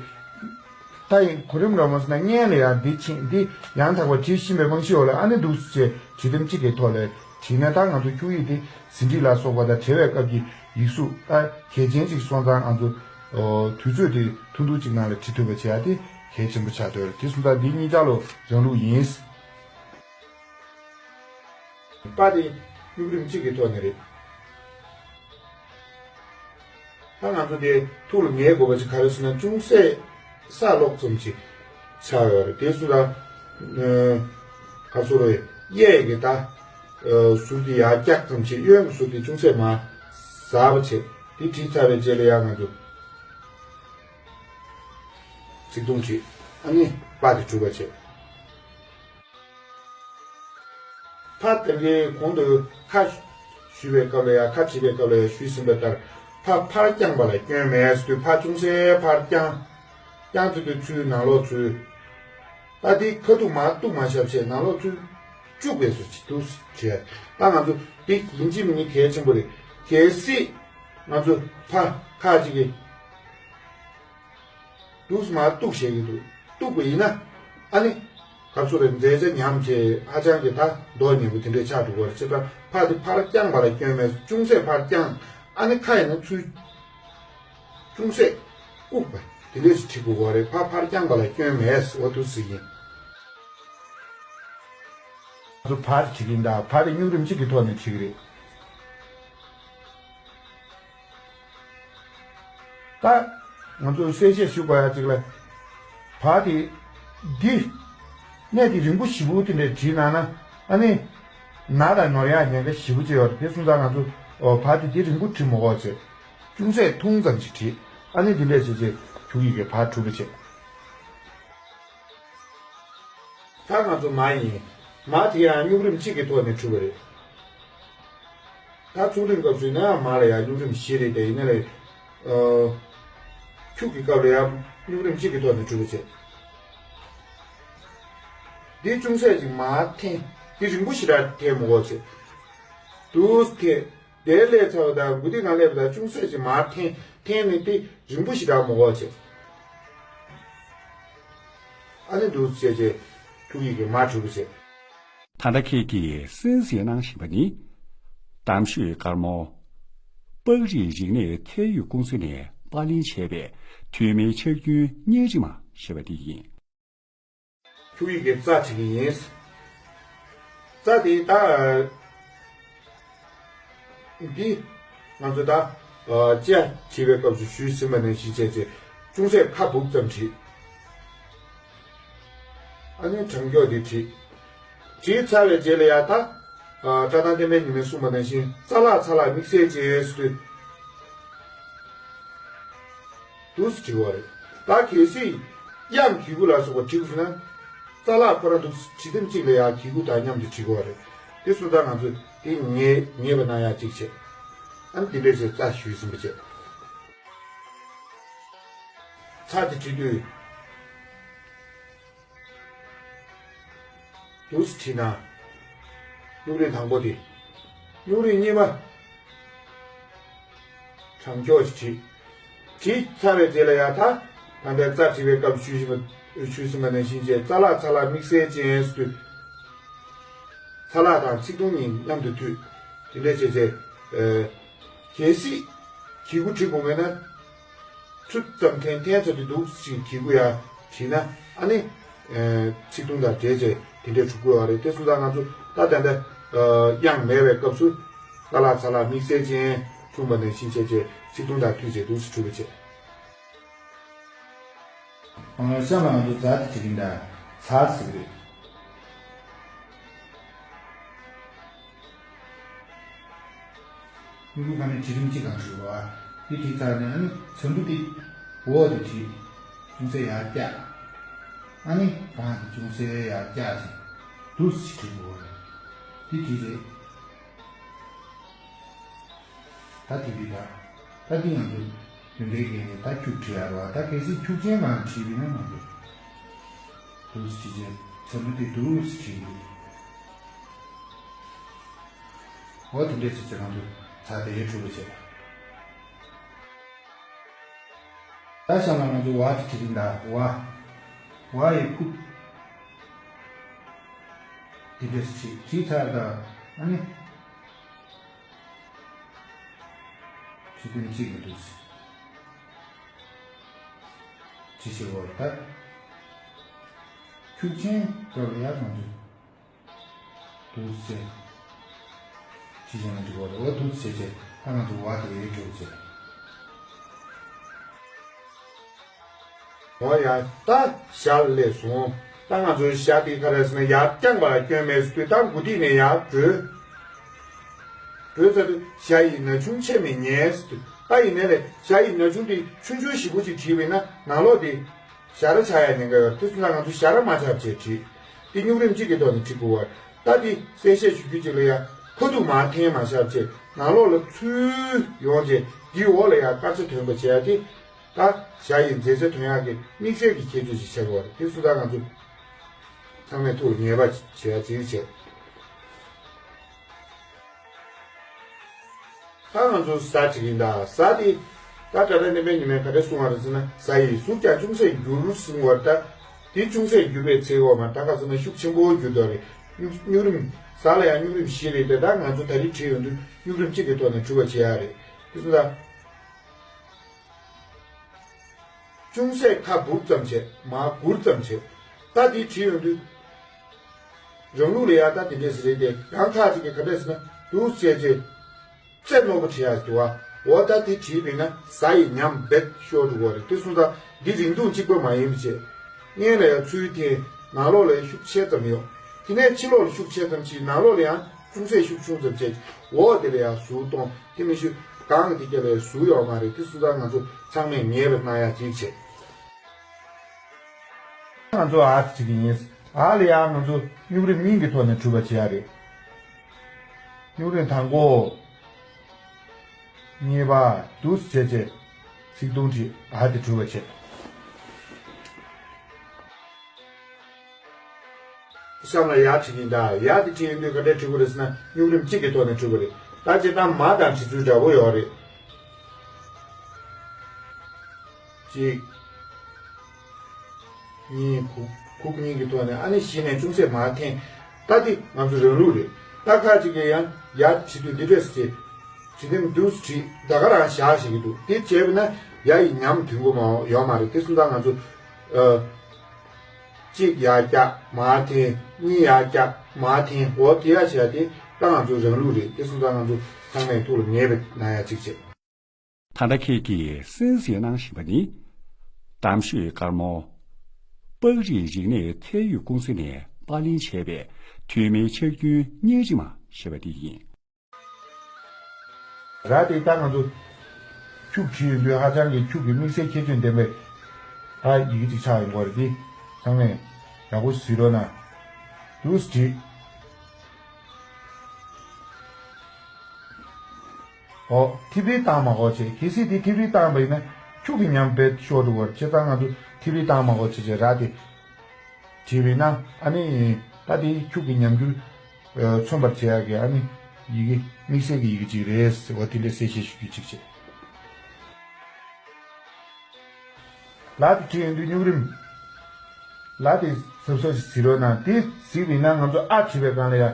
ད་ཡིན་གོ་རིམ་འདྲ་མོ་ཟེར་ན་སྔོན་ལ་ཡང་འདི་ཕྱིན་འདི་ཡང་དག་པ་བྲིས་ཤེས་པའི་རྨང་གཞི་འོག་ལ་ཨ་ནི་འདུག་སེ་བྱས་བྲིས་དེབ་གཅིག་གི་ཐོག་ལ་བྲིས་ན། ད་ང་ཚོ་འཁྱུག་ཡིག་འདི་ཟིན་བྲིས་ལ་སོགས་པ་དང་བྲལ་བའི་སྐབས་ཀྱི་ཡིག་གཟུགས་ད་གལ་ཆེན་ཅིག་སོང་ཙང་ང་ཚོ་དུས་ཚོད་དེ་ཐུང་ཐུང་ཅིག་ནང་ལ་བྲིས་ཐུབ་པ་བྱེད་ཡ་དེ་གལ་ཆེན་པོ་ཆགས་སྡོད་རེད། དེ་སོང་ཙང་འདི་གཉིས་ཆ་ལོ་རང་ལུགས་ཡིན། པ་དེ་སྨྱུག་རིམ་གཅིག་གི་ཐོག་ནས་རེད། ད་ང་ཚོ་དེ་ཐུགས་ལ་ངེས་དགོས་པ་ཅིག་ག་རེ་ཟེར་ན་ཅུང་ཟད་ས་སློག་ཙམ་ཅིག་ཆགས་ཡོད་རེད། དེ་སུ་ལ་ག་ཚོད་རེད། གཡས་ཀྱི་ད་ཟུར་དེ་ཡར་བཀྱག་ཙམ་ཅིག་གཡོན་གྱི་ཟུར་དེ་ཅུང་ཟད་མར་ཟགས་པ་བྱས། དེ་བྲིས་ཚར་བའི་རྗེས་ལ་ཡང་ང་ཚོ་ཚིག་ཐུང་བྲིས། ཨ་ནི་པ་དེ་གྲུབ་པ་བྱས། ཕ་དེ་འདྲའི་གོང་དུ་ཁ་ཞུས་པའི་སྐབས་ལ་ཡང་ཁ་བྲིས་པའི་སྐབས་ལ་ཡང་ཞུས་ཟིན་པ་ལྟར་ཕ་ཕར་བརྐྱངས་པ་ལ་སྐྱོན་མེད་ཟེར་དུས་ཕ་ཅུང་ཟད་ཕར་བརྐྱངས། བརྐྱངས་ཚུལ་དེ་ཚུར་ནང་ལོགས་ཚུར། ད་དེ་ཁ་ཐུག་མར་གཏུག་མ་བཞག་བྱས་ནང་ལོགས་ཚུར་བཅུག་པའི་བཟོ་ཅིག་འདུག་བྱས། ད་ང་ཚོ་དེ་ཡིན་གཅིག་མིན་གཅིག་གལ་ཆེན་པོ་རེད། གལ་སྲིད་ང་ཚོ་ཕ་ཁ་ཅིག་གིས། འདུག་སེ་མར་གཏུག་བྱེད་ཀྱི་འདུག་གཏུག་པ་ཡིན་ན། ཨ་ནི། ག་ཚོད་རེད། མཛད་བྱ་ཉམས་བྱས་ཧ་ཅང་གི་ད་མདོག་ཉེས་པོ་དེ་འདྲས་ཆགས་འགྲོ་གི་རེད། བྱས་ཙང་ཕ་དེ་ཕར་བརྐྱངས་པ་ལ་སྐྱོན་མེད། ཅུང་ཟད་ཕར་བརྐྱངས། ཨ་ནི་ཁ་ཡིན་ན་ཚུར། ཅུང་ཟད་བཀུག་པ་དེ་འདྲས་ཞིག་བྲིས་དགོས་པ་རེད། ཕ་ཕར་བརྐྱངས་པ་ལ་སྐྱོན་མེད། འོ་འདུག་སེ་ཡིན། ང་ཚོ་ཕར་བྲིས་ཀྱིན་གདའ། ཕར་དེ་སྨྱུག་རིམ་གཅིག་གི་ཐོག་ནས་བྲིས་ཀྱི་རེད། ད་ང་ཚོས་གསལ་བཤད་ཞུ་དགོས་ཡ་གཅིག་ལ། བ་དེ་འདི་གནས་དེ་རིང་པོ་ཞེ་པོ་དེ་འདྲ་བྲིས་གནང་ན་ཨ་ནི་ན་དང་ནོར་ཡ་ཉེན་ཁ་ཞེ་པོ་ཅིག་ཡོད་རེད། དེ་སོང་ཙང་ང་ཚོ་བ་དེ་འདི་རིང་པོ་བྲིས་མ་དགོས་བྱས་ཅུང་ཟད་ཐུང་ཙམ་ཞིག་བྲིས། ཨ་ནི་འདི་འདྲ་བྱས་བྱས་འཁྱུག་ཡིག་གི་བ་གྲུབ་པ་བྱས། ད་ང་ཚོ་མ་ཡིན། མ་དེ་ཡང་སྨྱུག་རིམ་གཅིག་གི་ཐོག་ནས་འཁྲུལ་བ་རེད། ད་ཚུགས་རིང་སྐབས་སུ་ཡིན་ན་ཡང་མ་ལ་ཡང་སྨྱུག་རིམ་བཞི་རེད་དེ། ཡིན་ན་ལས། ཨ། ཁྱུག་གི་སྐབས་ལ་ཡང་སྨྱུག་རིམ་གཅིག་གི་ཐོག་ནས་འཁྲུལ་བ་བྱེད། འདི་ཅུང་ཟད་ཅིག་མར་འཐེན། འདི་རིང་པོ་ཞེ་དྲག་འཐེན་མི་དགོས་བྱེད། འདུག་སེ་འཐེན། དེ་སླེབས་ཚར་བ་དང་མགོ་རྟིང་སྒང་སླེབས་པ་དང་ཅུང་ཟད་ཅིག་མར་འཐེན། འཐེན་ནས་དེ་རིང་པོ་ཞེ་དྲག་མི་དགོས་བྱེད། ཨ་ནི་འདུག་སེ་བྱས་བྱས་ཁྱུག་ཡིག་གི་མར་འཁྲུལ་བ་བྱེད། ད་ལྟ་ཁྱེད་ཀྱིས་གསན་གཟིགས་གནང་བཞིན་པ་ནི། གཏམ་ཤོད་དཀར་མོ། པགས་རིགས་རིག་གནས་ཚད་ཡོད་ཀུང་སི་ནས་པར་ལེན་བྱས་པའི་དུས་མིན་ཕྱག་རྒྱུན་བརྙན་རིས་མ་ཞེས་པ་འདི་ཡིན། ཁྱུག་ཡིག་གི་རྩ་བྲིས་ཀྱི་ཡིན། རྩ་དེ་ད། འདི། ང་ཚོ་ད། ཨ། ཅ་བྲིས་པའི་སྐབས་སུ་ཞུས་ཟིན་པ་ནང་བཞིན་བྱས་བྱས་ཅུང་ཟད་ཁ་སྦུབ་ཙམ་བྲིས། ཨ་ནི་དྲང་འཁྱོག་འདི་བྲིས། བྲིས་ཚར་བའི་རྗེས་ལ་ཡང་ད། ཨ། བཀྲ་ཐང་བསྟན་པའི་ཉི་མས་གསུངས་པ་ནང་བཞིན་ཙ་ལག་ཚ་ལག་དམིགས་བསལ་ཅན་ཟེར་དུས། འདུག་སེ་བྲི་དགོས་རེད། ད་གལ་སྲིད་དབྱངས་གི་གུ་ལ་སོགས་པ་བྲི་དགོས་ན། རྩ་ལག་ཁོ་རང་འདུག་སེ་བྲི་དེམ་གཅིག་ལ་ཡང་གི་གུ་དང་མཉམ་དུ་བྲི་དགོས་རེད། དེ་སོང་ཙང་ང་ཚོས་དེ་ངེས་ངེས་པ་གནང་ཡག་གཅིག་བྱས། ཨ་ནི་དེ་འདྲས་བྱས་རྩ་ཞུས་ཟིན་པ་བྱས། ཚ་དེ་བྲི་དུས། འདུག་སེ་བྲིས་ན། སྨྱུག་རིམ་དང་པོ་དེ། སྨྱུག་རིམ་གཉིས་པ། དྲང་འཁྱོག་ཅིག་བྲིས། བྲིས་ཚར་བའི་རྗེས་ལ་ཡང་ད། ད་ལྟའི་རྩ་བྲིས་པའི་སྐབས་ཞུས་ཟིན་པ། ཞུས་ཟིན་པ་ནང་བཞིན་བྱས་ཙ་ལག་ཚ་ལག་དམིགས་བསལ་ཅན་ཟེར་དུས། ཚ་ལག་དང་ཚིག་ཐུང་གཉིས་མཉམ་དུ་མཐུད། དེ་འདྲས་བྱས་བྱས། ཨེ། གལ་སྲིད་གི་གུ་བྲི་དགོས་མེད་ན། ཚུར་ཙམ་འཐེན། འཐེན་ཚར་དུས་འདུག་སེ་གི་གུ་ཡར་བྲིས་ན། ཨ་ནི། ཨེ། ཚིག་ཐུང་དང་འབྲེལ་བྱས་དེ་འདྲས་གྲུབ་དགོས་པ་རེད། དེ་སོང་ཙང་ང་ཚོ་ད་ད་ལྟ། ཨ། དབྱངས་མེད་པའི་སྐབས་སུ། ཙ་ལག་ཚ་ལག་དམིགས་བསལ་ཅན་གསུངས་པ་ནང་བཞིན་བྱས་བྱས་ཚིག་ཐུང་དང་མཐུད་བྱས་འདུག་སེ་གྲུབ་པ་བྱས། ཨ། གཤམ་ལ་ང་ཚོ་ཛ་དེ་བྲིས་ཀྱིན་གདའ། ཛ་ཟེར་གྱི་རེད། སྨྱུ་གུ་གང་ནས་བྲིས་རིམ་གཅིག་གང་བྲིས་པ། འདི་བྲིས་ཚར་ནས་ཨ་ནི་ཟམ་བུ་འདི་འོག་ཏུ་བྲིས། ཅུང་ཟད་ཡར་བཀྱག་ཨ་ནི་གང་དུ་ཅུང་ཟད་ཡར་བཀྱག་ཅིང་འདུག་སེ་བྲིས་པ་རེད། འདི་བྲིས་རེད། ད་དེ་བྲིས་ད། ད་འདི་ང་ཚོ་དོན་འགྲེལ་གྱི་ནས་ད་ཁྱུག་བྲིས་ཡ་རེད་བ། ད་གལ་སྲིད་ཁྱུག་ཆེན་གང་བྲིས་པ་ཡིན་ན་ང་ཚོ། འདུག་སེ་བྱས། ཚེམ་བུ་དེ་འདུག་སེ་བྱས་ཡིན། འོ་དེ་འདྲས་བྱས་བྱས་ང་ཚོ་ཚ་དེ་ཡའི་གྲུ་ལ་བྱས། ད་གཤམ་ལ་ང་ཚོ་ཝ་དེ་བྲིས་ཡིན་ད། ཝ། ཝ་ཡི་ཁུག་དེ་འདྲས་བྱས་བྲིས་ཚར་ད། ཨ་ནི། བྲིས་དོན་གཅིག་མི་འདུག་སེ། ཅི་ཞིག་འོ་ད། ཁྱུག་ཆེན་སྐབས་ལ་ཡར་གང་དུ། འདུག་སེ། ཅི་ཞིག་མི་འདུག་འོ་འདུག་སེ་བྱས་ད་ང་ཚོ་ཝ་དེ་ཡོད་འགྲོ་བྱས། འོ་ཡ་ད་ཞར་སླེབས་སོང་། ད་ང་ཚོའི་ཞ་དེ་ག་རེ་ཟེར་ན་ཡར་བརྐྱངས་པ་ལ་སྐྱོན་མེད་ཟེར་དུས་ད་མགོ་ཐིག་ནས་ཡར་འགྲོས། འགྲོས་ཚར་དུས་ཞ་ཡི་ན་ཆུང་ཆེ་མེད་ཉལ་ཟེར་དུས་ད་ཡིན་ནའི་ལས་ཞ་ཡི་ན་ཆུང་དེ་ཆུང་ཆུང་ཞེ་པོ་ཅིག་བྲིས་པས་ན་ནང་ལོགས་དེ་ཞ་ར་ཆགས་ཡ་ཉེན་ཁ་ཡོད། དེ་སོང་ཙང་ང་ཚོ་ཞ་ར་མ་ཆགས་བྱས་བྲིས། དེ་སྨྱུག་རིམ་གཅིག་གི་ཐོག་ནས་བྲིས་དགོས་པ། ད་དེ་གསལ་བཤད་ཞུ་རྒྱུ་གཅིག་ལ་ཡ་ཁ་ཐུག་མར་འཐེན་མ་བཞག་བྱས་ནང་ལོགས་ལ་ཚུར་ཡོང་བྱས་འདིའི་འོག་ལ་ཡ་དཀར་ཆ་ཐོན་པ་བྱས་ཡ་དེ། ད་ཞ་ཡི་མཛེས་ཆ་ཐོན་ཡག་གི་དམིགས་བསལ་གྱི་ཁྱད་ཆོས་ཤིག་ཆགས་ཀྱི་ཡོད་རེད། དེ་སུ་ད་ང་ཚོ་ཚང་མས་ཐུགས་ལ་ངེས་པ་བྱེད་ཡ་ཅིག་བྱས། ད་ང་ཚོ་ཟ་བྲིས་ཡིན་ད། ཟ་དེ་ད་ད་ལྟ་ནེ་པའི་ཉི་མས་ག་རེ་གསུངས་པ་རེད་ཟེར་ན་ཟ་ཡི་གཟུགས་ཀྱང་ཅུང་ཟད་འགྱུར་ཟེར་བ་ད། དེ་ཅུང་ཟད་འགྱུར་བའི་ཚིག་འོག་མ་ད་ག་ཟེར་ན་ཤུགས་ཆེན་པོ་འགྱུར་འདུག་རེད། སྨྱུག་སྨྱུག་རིམ་ཟ་ལ་ཡང་སྨྱུག་རིམ་བཞི་རེད་དེ་ད་ང་ཚོ་ད་རེས་བྲིས་ཡོང་དུས་སྨྱུག་རིམ་གཅིག་གི་ཐོག་ནས་གྲུབ་པ་བྱེད་ཡ་རེད། དེ་ཚོ་ད། ཅུང་ཟད་ཁ་སྦུབ་ཙམ་བྱས་མར་སྒུར་ཙམ་བྱས། ད་འདི་བྲིས་ཡོང་དུས། རང་ལུགས་ལ་ཡང་ད་འདི་འདྲས་རེད་དེ་ཡང་ཁ་ཅིག་གིས་ག་འདྲས་ཟེར་ན་འདུག་བྱས་རྗེས། རྩེ་རྣོ་པོ་བྲིས་ཡག་འདུག་བ། འོ་ད་འདི་བྲིས་པས་ན་ཟ་ཡི་ཉམས་བེད་ཤོར་འགྲོ་གི་རེད། དེ་སོང་ཙང་འདི་རིང་ཐུང་གཅིག་པ་མ་ཡིན་པ་བྱས། སྔོན་ལ་ཡང་ཚུལ་འཐེན། ནང་ལོགས་ལ་ཡང་ཤུགས་ཆེ་ཙམ་ཡོང་། དེ་ནས་ཕྱི་ལོགས་ལ་ཤུགས་ཆེ་ཙམ་གྱིས་ནང་ལོགས་ལ་ཡང་ཅུང་ཟད་ཤུགས་ཆུང་ཙམ་བྱས། འོག་དེ་ལ་ཡང་ཟུར་གཏོང་། དེ་མི་ཤུ་གང་དེ་སྐད་ལ་ཟུར་ཡོད་མ་རེད། དེ་སུ་ད་ང་ཚོ་ཚང་མས་ངེས་པར་གནང་ཡག་ཅིག་བྱེད། ང་ཚོ་ཨ་ཙི་ཅིག་ཡིན། ད་ལ་ཡང་ང་ཚོ་སྨྱུག་རིམ་གཉིས་ཀྱི་ཐོག་ནས་གྲུབ་པ་བྱེད་ཡ་རེད། སྨྱུག་རིམ་དང་པོ། གཉིས་པ། འདུག་སེ་བྱས་བྱས། ཚིག་ཐུང་བྲིས། ཨ་དེ་གྲུབ་པ་བྱེད། གཤམ་ལ་ཡར་བྲིས་ཀྱིན་གདའ། ཡར་དེ་བྲིས་ཡོང་དུས་ག་འདྲས་བྲིས་དགོས་རེད་ཟེར་ན། སྨྱུག་རིམ་གཅིག་གི་ཐོག་ནས་བྲིས་དགོས་རེད། ད་བྱས་ཙང་མ་དང་བྲིས་ཚུལ་འདྲ་པོ་ཡོད་རེད། གཅིག་གཉིས། ཁུག་ཁུག་གཉིས་ཀྱི་ཐོག་ནས་ཨ་ནི་གཞི་ནས་ཅུང་ཟད་མར་འཐེན། ད་འདི་ང་ཚོ་རང་ལུགས་རེད། ད་ཁ་ཅིག་གིས་ཡང་ཡར་བྲིས་དུས་འདི་འདྲས་སེ། བྲིས་དེམ་འདུག་སེ་བྲིས། ད་ག་རང་བཞག་ཤེས་ཀྱི་འདུག་དེ་བྱས་པ་ན་ཡ་ཡི་ཉམས་ཐོན་གྱི་མ་ཡོད་མ་རེད། དེ་སོང་ཙང་ང་ཚོ། ཨ། གཅིག་ཡར་བཀྱག་མར་འཐེན། གཉིས་ཡར་བཀྱག་མར་འཐེན། འོ་དེ་ཡ་བྱས་ཏེ་ད་ང་ཚོ་རང་ལུགས་རེད། དེ་སོང་ཙང་ང་ཚོ་ཚང་མས་ཐུགས་ལ་ངེས་པ་གནང་ཡ་གཅིག་བྱེད། ད་ལྟ་ཁྱེད་ཀྱིས་གསན་གཟིགས་གནང་བཞིན་པ་ནི། གཏམ་ཤོད་དཀར་མོ། པགས་རིགས་རིག་གནས་ཚད་ཡོད་ཀུང་སི་ནས་པར་ལེན་བྱས་པའི་ཐོན་མིའི་ཕྱག་རྒྱུན་བརྙན་རིས་མ་ཞེས་པ་འདི་ཡིན། ར་དེ་ད་ང་ཚོ་ཁྱུག་བྲིས་ཡོང་དུས་ཧ་ཅང་གི་ཁྱུག་གི་དམིགས་བསལ་ཁྱད་ཆོས་ལྡན་པའི་ད་ཡི་གེ་ཅིག་ཆགས་ཡོང་གི་རེད། དེ་ཚང་མས་ཡག་པོ་གཟིགས་རོགས་གནང་། འདུག་སེ་བྲིས། ཨོ། ཐིག་རིས་བཏང་མ་དགོས་བྱས། གལ་སྲིད་དེ་ཐིག་རིས་བཏང་པ་ཡིན་ན་ཁྱུག་གི་ཉམས་དཔེ་ཤོར་འགྲོ་གི་རེད། བྱས་ཙང་ང་ཚོ་ཐིག་རིས་བཏང་མ་དགོས་བྱས་བྱས་ར་དེ་བྲིས་པ་ཡིན་ན། ཨ་ནི་ད་དེ་ཁྱུག་གི་ཉམས་འགྱུར་མཚོན་པར་བྱེད་ཡག་གི་ཨ་ནི་ཡི་གེ་དམིགས་བསལ་གྱི་ཡི་གེ་ཅིག་རེད་ཟེར་བ་དེ་འདྲ་གསལ་བཤད་ཞུ་རྒྱུ་ཅིག་བྱས། ལ་དེ་བྲིས་ཡོང་དུས་སྨྱུག་རིམ། ལ་དེ་གཟབ་གཟབ་ཅིག་གཟིགས་རོགས་གནང་། དེ་གཟིགས་པ་ཡིན་ན་ང་ཚོ་ཨ་བྲིས་པའི་སྒང་ལ་ཡ་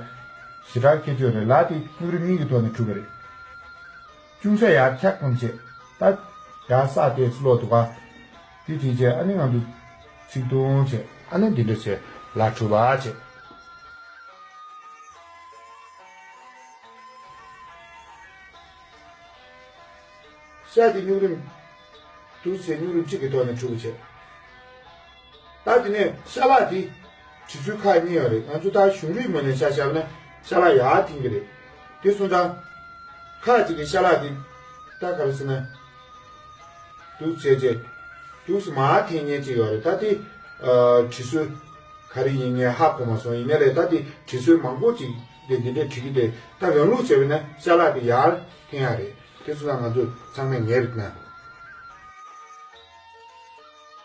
ཞེ་དྲག་ཁྱད་ཆོས་རེད། ལ་དེ་སྨྱུག་རིམ་གཉིས་ཀྱི་ཐོག་ནས་གྲུབ་པ་རེད། ཅུང་ཟད་ཡར་འཁྱག་ཙམ་བྱས། ད་ཡར་ས་དེ་ལོག་འདུག་ག་དེ་བྲིས་བྱས་ཨ་ནི་ང་ཚོ་ཚིག་ཐུང་བྱས། ཨ་ནི་འདི་འདྲ་བྱས་ལ་གྲུབ་པ་བྱས། ཤ་དེ་སྨྱུག་རིམ། འདུག་སེ་སྨྱུག་རིམ་གཅིག་གི་ཐོག་ནས་གྲུབ་པ་བྱས། ད་དེ་ནས་ཤ་ལག་དེ་བྲིས་ཚུལ་ཁག་གཉིས་ཡོད་རེད། ང་ཚོ་ད་གཞུང་རིག་ངོས་ནས་ཆ་བཞག་ན་ཤ་ལག་ཡར་འཐེན་གྱི་རེད། དེ་སོང་ཙང་ཁ་ཅིག་གི་ཤ་ལག་དེ་ད་ག་རེ་ཟེར་ན། འདུག་བྱས་བྱས། འདུག་སེ་མར་འཐེན་མཁན་ཅིག་ཡོད་རེད། ད་དེ་ཨ་བྲིས་སྲོལ་ག་རེ་ཡིན་ངས་ཧ་གོ་མ་སོང་། ཡིན་ནའི་རེད། ད་དེ་བྲིས་སྲོལ་མང་པོ་ཅིག་དེ་འདི་འདྲས་བྲིས་ཀྱི་འདུག་ད་རང་ལུགས་བྱས་པ་ཡིན་ན་ཤ་ལག་དེ་ཡར་འཐེན་ཡག་རེད། དེ་སོང་ཙང་ང་ཚོ་ཚང་མས་ངེས་པ་གནང་།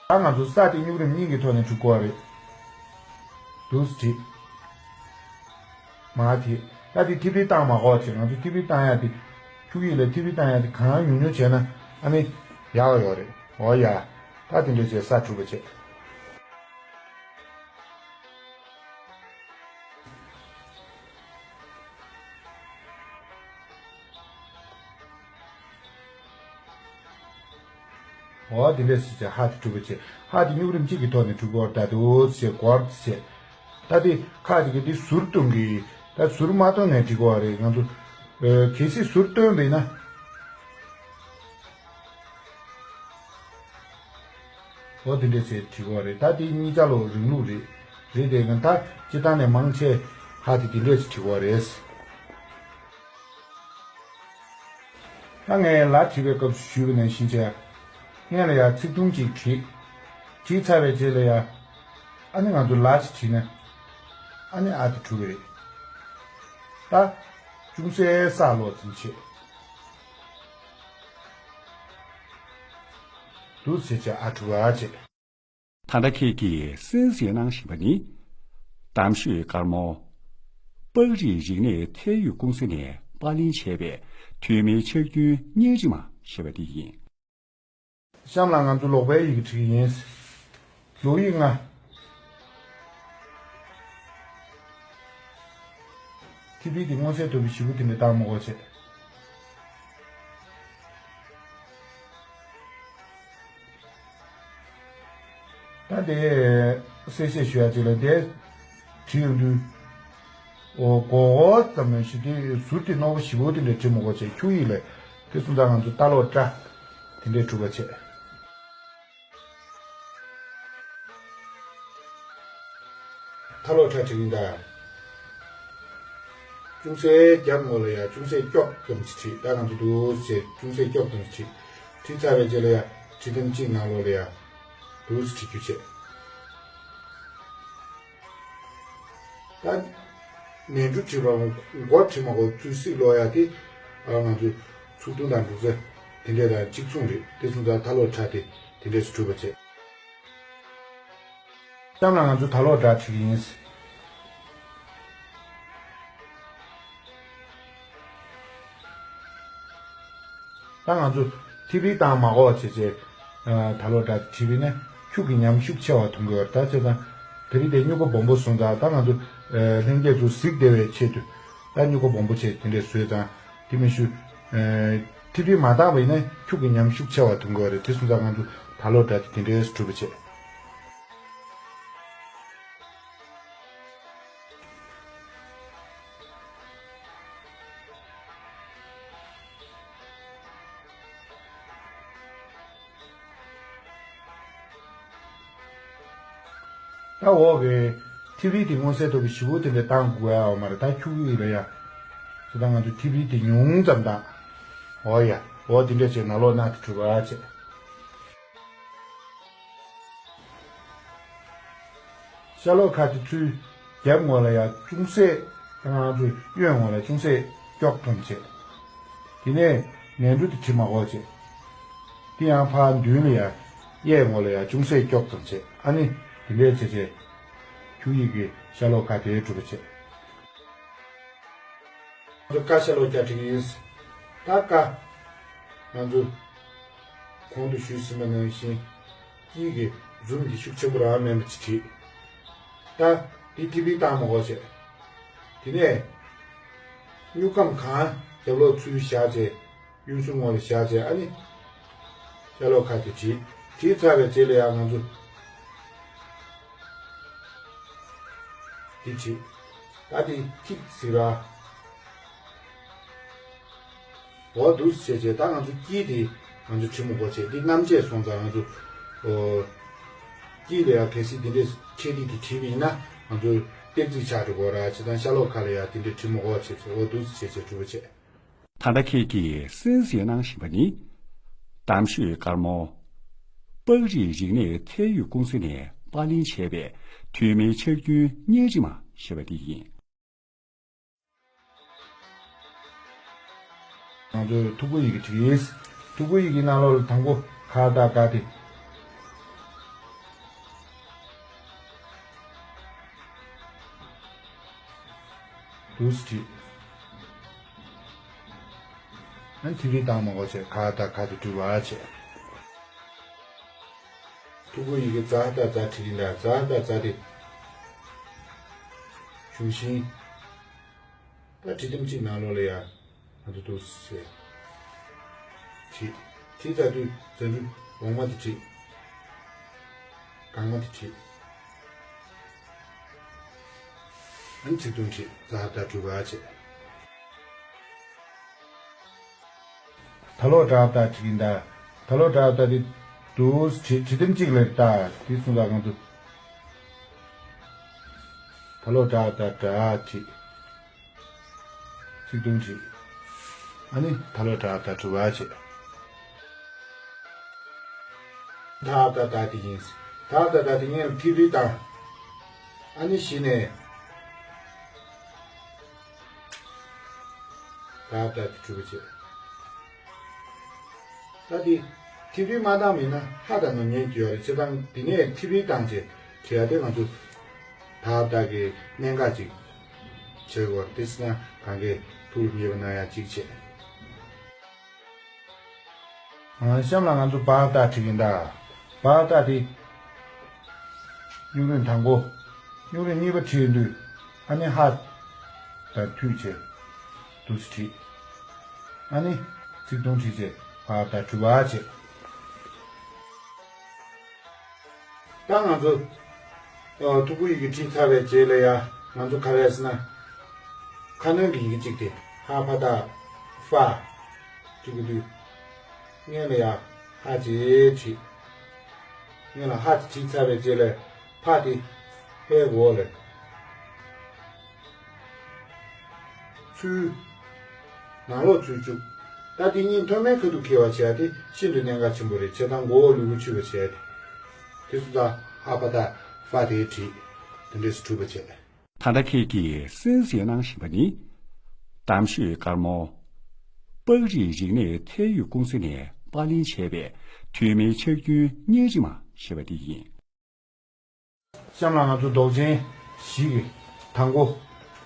ད་ང་ཚོ་ས་དེ་སྨྱུག་རིམ་གཉིས་ཀྱི་ཐོག་ནས་འགྲིག་གི་རེད། འདུག་སེ་བྲིས། མར་འཐེན། ད་དེ་ཐིག་རིས་བཏང་མ་དགོས་བྱས། ང་ཚོ་ཐིག་རིས་བཏང་ཡག་དེ། ཁྱུག་ཡིག་ལ་ཐིག་རིས་བཏང་ཡག་དེ་གང་ཉུང་ཉུང་བྱས་ན་ཨ་ནི་ཡག་ཡོད་རེད། འོ་ཡ། ད་དེ་འདྲ་བྱས་ས་གྲུབ་པ་བྱས། འོ་དེ་འདྲས་སེ་བྱས་ཧ་དེ་གྲུབ་པ་བྱས། ཧ་དེ་སྨྱུག་རིམ་གཅིག་གི་ཐོག་ནས་གྲུབ་པ་ད་འདུག་སེ་བྱས་སྒོར་བྱས། ད་དེ་ཁ་ཅིག་གིས་དེ་ཟུར་གཏོང་གི། ད་ཟུར་མ་གཏོང་ནས་འགྲིག་གི་རེད། ང་ཚོ་ཨ་གལ་སྲིད་ཟུར་གཏོང་བས་ན། འོ་དེ་འདྲས་བྱས་བྲིས་པ་རེད། ད་དེ་གཉིས་ཆ་ལོ་རིང་ལུགས་རེད། རེད་དེ་ང་ད་སྤྱིར་བཏང་ནས་མང་ཆེ་ཧ་དེ་དེ་འདྲས་བྲིས་པ་རེད། ད་ངས་ལ་བྲིས་པའི་སྐབས་སུ་ཞུས་པ་ནང་བཞིན་བྱས། སྔོན་ལ་ཡ་ཚིག་ཐུང་གཅིག་བྲིས། བྲིས་ཚར་བའི་རྗེས་ལ་ཡ། ཨ་ནི་ང་ཚོ་ལ་ཅིག་བྲིས་ན། ཨ་ནི་ཨ་དེ་གྲུབ་པ་རེད། ད་ཅུང་ཟད་ས་ལོག་ཙམ་བྱས། འདུག་སེ་བྱས་ཨ་གྲུབ་པ་བྱས། ད་ལྟ་ཁྱེད་ཀྱིས་གསན་གཟིགས་གནང་བཞིན་པ་ནི། གཏམ་ཤོད་དཀར་མོ། པགས་རིགས་རིག་གནས་ཚད་ཡོད་ཀུང་སི་ནས་པར་ལེན་བྱས་པའི་ཐོན་མིའི་ཕྱག་རྒྱུན་བརྙན་རིས་མ་ཞེས་པ་འདི་ཡིན། གཤམ་ལ་ང་ཚོ་ལོག་པའི་ཡི་གེ་བྲིས་ཀྱི་ཡིན། ལོག་ཡིག་ལྔ། ཐིག་པིག་དེ་མངོན་གསལ་དོད་པོ་ཞེ་པོ་དེ་འདྲ་བཏང་མ་དགོས་བྱས། ད་དེ་གསལ་བཤད་ཞུ་ཡ་ཅིག་ལ། དེ་བྲིས་ཡོང་དུས། འོ་མགོ་སྐོར་ཙམ་ནས་ཞུ་དུས་ཟུར་དེ་རྣོ་པོ་ཞེ་པོ་དེ་འདྲ་བྲིས་མ་དགོས་བྱས། ཁྱུག་ཡིག་ལས་དེ་སོང་ཙང་ང་ཚོ་ལྟ་ལོག་སྐྲ་དེ་འདྲས་གྲུབ་པ་བྱས། ལྟ་ལོག་སྐྲ་བྲིས་ཡིན་ད། ཅུང་ཟད་རྒྱབ་ངོས་ལ་ཡ་ཅུང་ཟད་སྐྱོག་ཙམ་ཞིག་བྲིས། ད་ང་ཚོ་འདུག་སེ་ཅུང་ཟད་སྐྱོག་ཙམ་ཞིག་བྲིས། བྲིས་ཚར་བའི་རྗེས་ལ་ཡ་བྲིས་ཐེངས་གཅིག་ནང་ལོགས་ལ་ཡ་འདུག་སེ་བྲིས་རྒྱུ་བྱས། ད་ནས་འབྲུ་བྲིས་པ་མགོ་བྲིས་མ་དགོས་ཚུལ་སྲིད་ལོ་ཡ་དེ་ང་ཚོ་ཚུགས་ཐུང་དང་འབྲུ་རྩི་དེ་འདྲས་དང་གཅིག་མཚུངས་རེད། དེ་སོང་ཙང་ད་ལོ་ཁྲ་དེ་དེ་འདྲས་སུ་གྲུབ་པ་བྱས། གཤམ་ལ་ང་ཚོ་ད་ལོ་སྒྲ་བྲིས་ཡིན། ད་ང་ཚོ་ཐིག་རིས་བཏང་མ་དགོས་བྱས་བྱས། ད་ལོ་འདྲ་བྲིས་པས་ན་ཁྱུག་གི་ཉམས་ཤུགས་ཆེ་བ་ཐོན་གི་ཡོད་རེད། ད་བྱས་ཙང་དེ་རིང་དེ་སྨྱུག་པ་སྦོམ་པོ་སོང་ཙང་ད་ང་ཚོ་ལྷན་རྒྱས་ཚོ་གཟིགས་བདེ་བའི་ཆེད་དུ་ད་སྨྱུག་པ་སྦོམ་པོ་བྱས་དེ་འདྲས་བཟོས་ཙང་དེ་མི་ཞུ། ཐིག་རིས་མ་བཏང་བས་ན་ཁྱུག་གི་ཉམས་ཤུགས་ཆེ་བ་ཐོན་གི་ཡོད་རེད། དེ་སོང་ཙང་ང་ཚོ་ད་ལོ་འདྲ་དེ་དེ་འདྲས་གྲུབ་པ་བྱས། ད་འོག་གི་ཐིག་རིས་དེ་མངོན་གསལ་དོད་པོ་ཞེ་པོ་དེ་འདྲ་བཏང་དགོས་ཡ་ཡོད་མ་རེད། ད་ཁྱུག་ཡིག་ལ་ཡ། ད་ང་ཚོ་ཐིག་རིས་དེ་ཉུང་ཙམ་བཏང་། འོ་ཡ། འོ་དེ་འདྲ་བྱས་ནང་ལོགས་ན་དེ་གྲུབ་པ་བྱས། ཤ་ལོག་ཁ་དེ་ཚུར་རྒྱབ་ངོས་ལ་ཡ་ཅུང་ཟད་ང་ཚོས་གཡོན་ངོས་ལ་ཅུང་ཟད་དཀྱོག་ཐོན་བྱས། དེ་ནས་ནས་འབྲུ་དེ་བྲིས་མ་དགོས་བྱས། དེ་ཡང་ཕར་མདུན་ལ་ཡ་གཡས་ངོས་ལ་ཡ་ཅུང་ཟད་དཀྱོག་ཙམ་བྱས། ཨ་ནི་དེ་འདྲས་བྱས་བྱས་ཁྱུག་ཡིག་གི་ཤ་ལོག་ཁ་དེ་གྲུབ་པ་བྱས། ང་ཚོ་ཀ་ཤ་ལོག་སྐྱ་བྲིས་ཡིན། ད་ཀ། ང་ཚོ་གོང་དུ་ཞུས་ཟིན་པ་ནང་བཞིན་དཀྱིལ་གྱི་འཛུམ་གྱི་ཤུགས་ཆེན་པོ་རང་དམན་པ་ཅིག་བྲིས། ད་འདི་ཐིག་པིག་བཏང་མ་དགོས་བྱས། དེ་ནས་སྨྱུག་སྒམ་གང་རྒྱབ་ལོགས་ཚུར་བཞག་བྱས། གཡོན་ཟུར་ངོས་ལ་བཞག་བྱས། ཨ་ནི་ཤ་ལོག་ཁ་དེ་བྲིས། བྲིས་ཚར་བའི་རྗེས་ལ་ཡང་ང་ཚོ་འདི་བྲིས། ད་འདི་ཐིག་ཟེར་བ། འོ་འདུག་སེ་བྱས་བྱས་ད་ང་ཚོ་དཀྱིལ་དེ་ང་ཚོ་བྲིས་མ་དགོས་བྱས། འདི་རྣམ་བཅད་སོང་ཙང་ང་ཚོ་ཨོ། དཀྱིལ་ལ་ཡང་གལ་སྲིད་འདི་འདྲས་ཆེད་དེ་དེ་བྲིས་པ་ཡིན་ན་ང་ཚོ་ཏེག་ཙིག་ཆགས་འགྲོ་གི་རེད། བྱས་ཙང་ཤ་ལོག་ཁ་ལ་ཡང་དེ་འདྲས་བྲིས་མ་དགོས་བྱས་བྱས། འོ་འདུག་སེ་བྱས་བྱས་གྲུབ་པ་བྱས། ད་ལྟ་ཁྱེད་ཀྱིས་གསན་གཟིགས་གནང་བཞིན་པ་ནི། གཏམ་ཤོད་དཀར་མོ། པགས་རིགས་རིག་གནས་ཚད་ཡོད་ཀུང་སི་ནས་པར་ལེན་བྱས་པའི་ཐོན་མིའི་ཆར་རྒྱུན་བརྙན་རིས་མ་ཞེས་པ་དེ་ཡིན། ང་ཚོས་ཐུ་གུ་ཡི་གེ་བྲིས། ཐུ་གུ་ཡི་གེ་ནང་ལོགས་ལ་དང་པོ་ག་ད་ག་དེ། འདུག་སེ་བྲིས། ཨ་ནི་ཐིག་རིས་བཏང་མ་དགོས་བྱས་ག་ད་ག་དེ་བྲིས་པ་བྱས། ཐུ་གུ་ཡི་གེ་ཛ་ད་ཛ་བྲིས་ཀྱིན་གདའ། ཛ་ད་ཛ་དེ་གཞུང་ཤིང་། ད་བྲིས་ཐེངས་གཅིག་ནང་ལོགས་ལ་ཡ། ང་ཚོ་འདུག་སེ་བྲིས། བྲིས་ཚར་དུས་ཛ་འགྲེང་བུ་འོག་མ་དེ་བྲིས། རྐང་མ་དེ་བྲིས། ཨ་ནི་ཚིག་ཐུང་བྲིས། ཛ་ད་གྲུབ་པ་བྱས། ད་ལོག་ད་ད་བྲིས་ཀྱིན་གདའ། ད་ལོག་ད་ད་དེ་འདུག་སེ་བྲིས། བྲིས་ཐེངས་གཅིག་ལ་ད་དེ་སོང་ཙང་ང་ཚོ་ད་ལོག་ད་ད་ད་བྲིས། ཚིག་ཐུང་བྲིས། ཨ་ནི་ད་ལོག་ད་ད་གྲུབ་པ་བྱས། ད་ད་ད་དེ་ཡིན། ད་ད་ད་དེ་སྔོན་ལ་ཐིག་རིས་བཏང་། ཨ་ནི་གཞི་ནས་ད་ད་དེ་གྲུབ་པ་བྱས། ད་དེ་ཐིག་རིས་མ་བཏང་མིན་ན་ཧ་ད་ནོར་ཉན་གྱི་ཡོད་རེད། བྱས་ཙང་དེ་ནས་ཐིག་རིས་བཏང་བྱས་བྲིས་ཡ་དེ་ང་ཚོ་ད་ད་གི་གནད་འགག་ཅིག་བྱེད་དགོས་རེད། དེ་སྲིད་ན་གང་གས་ཐུགས་ལ་མཉེས་པ་གནང་ཡ་གཅིག་བྱས། ཨ། གཤམ་ལ་ང་ཚོ་བ་ད་བྲིས་ཀྱིན་གདའ། བ་ད་དེ་སྨྱུག་རིང་དང་པོ། སྨྱུག་རིང་གཉིས་པ་བྲིས་དུས་ཨ་ནི་ཧ་དང་མཐུད་བྱས་འདུག་སེ་བྲིས། ཨ་ནི་ཚིག་ཐུང་བྲིས་བྱས་བ་ད་གྲུབ་པ་བྱས། ད་ང་ཚོ་ཨ་ཐུ་གུ་ཡི་གེ་བྲིས་ཚར་བའི་རྗེས་ལ་ཡ་ང་ཚོ་ག་རེ་ཟེར་ན། ཁ་སྣོན་གྱི་ཡི་གེ་གཅིག་སྟེ་ཧ་ཕ་ད་ཧྥ་བྲིས་དགོས་དུས། སྔོན་ལ་ཡ་ཧ་ཅེ་བྲིས། སྔོན་ལ་ཧ་དེ་བྲིས་ཚར་བའི་རྗེས་ལ་ཕ་དེ་ཧའི་འོག་ལ་ཚུར་ནང་ལོགས་ཚུར་བཅུག། ད་དེ་གཉིས་མཐོ་དམན་ཁ་ཐུག་འཁེལ་བ་བྱས་ཏེ་ཤིན་ཏུ་གནད་འགག་ཆེན་པོ་རེད། བྱས་ཙང་མགོ་བོ་ལུས་པོ་ཆུད་པ་བྱས་ཏེ། དེ་ཚོ་ད་ཧ་ཕ་ད་ཧྥ་དེ་བྲིས། དེ་འདྲས་སུ་གྲུབ་པ་བྱས། ད་ལྟ་ཁྱེད་ཀྱིས་གསན་གཟིགས་གནང་བཞིན་པ་ནི། གཏམ་ཤོད་དཀར་མོ། པགས་རིགས་རིག་གནས་ཚད་ཡོད་ཀུང་སི་ནས་པར་ལེན་བྱས་པའི་ཐོན་མིའི་ཕྱག་རྒྱུན་བརྙན་རིས་མ་ཞེས་པ་དེ་ཡིན། གཤམ་ལ་ང་ཚོ་མདོག་ཅན་བཞི་གི་དང་པོ་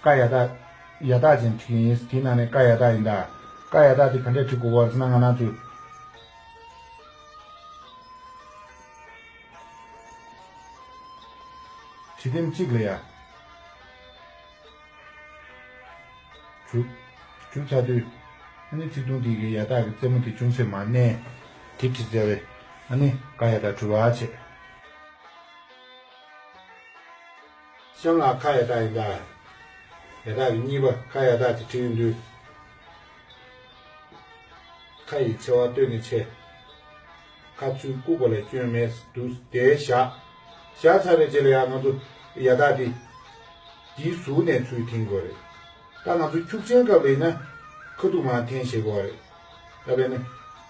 ཀ་ཡ་བཏགས། ཡ་བཏགས་ཅན་བྲིས་ཡིན། དེའི་ནང་ནས་ཀ་ཡ་བཏགས་ཡིན་ད། ཀ་ཡ་བཏགས་དེ་ག་འདྲས་བྲི་དགོས་པ་རེད་ཟེར་ན། ང་རང་ཚོས་བྲིས་དེབ་གཅིག་ལ་ཡ། གྲུབ། གྲུབ་ཚར་དུས། ཨ་ནི་ཚིག་ཐུང་དེ་གི་ཡ་བཏགས་ཀྱི་རྩེ་མོ་དེ་ཅུང་ཟད་མར་མནན། དེ་བྲིས་ཚར་བས། ཨ་ནི་ཀ་ཡ་བཏགས་གྲུབ་པ་བྱས། གཤམ་ལ་ཁ་ཡ་བཏགས་ཡིན་ད། ཡ་བཏགས་ཀྱི་གཉིས་པ་ཁ་ཡ་བཏགས་དེ་བྲིས་ཡོང་དུས། ཁ་ཡི་ཆེ་བ་སྟོད་ནས་ཆེ། ཁ་ཚུར་བཀུག་པ་ལས་སྐྱོན་མེད་འདུག་དེ་བཞག་བཞག་ཚར་བའི་རྗེས་ལ་ཡང་ང་ཚོ་ཡ་བཏགས་འདི་འདིའི་ཟུར་ནས་ཚུར་འཐེན་དགོས་རེད། ད་ང་ཚོ་འཁྱུག་ཆེན་སྐབས་ལ་ཡིན་ན་ཁ་ཐུག་མར་འཐེན་ཤེས་དགོས་རེད། ད་དཔེར་ན།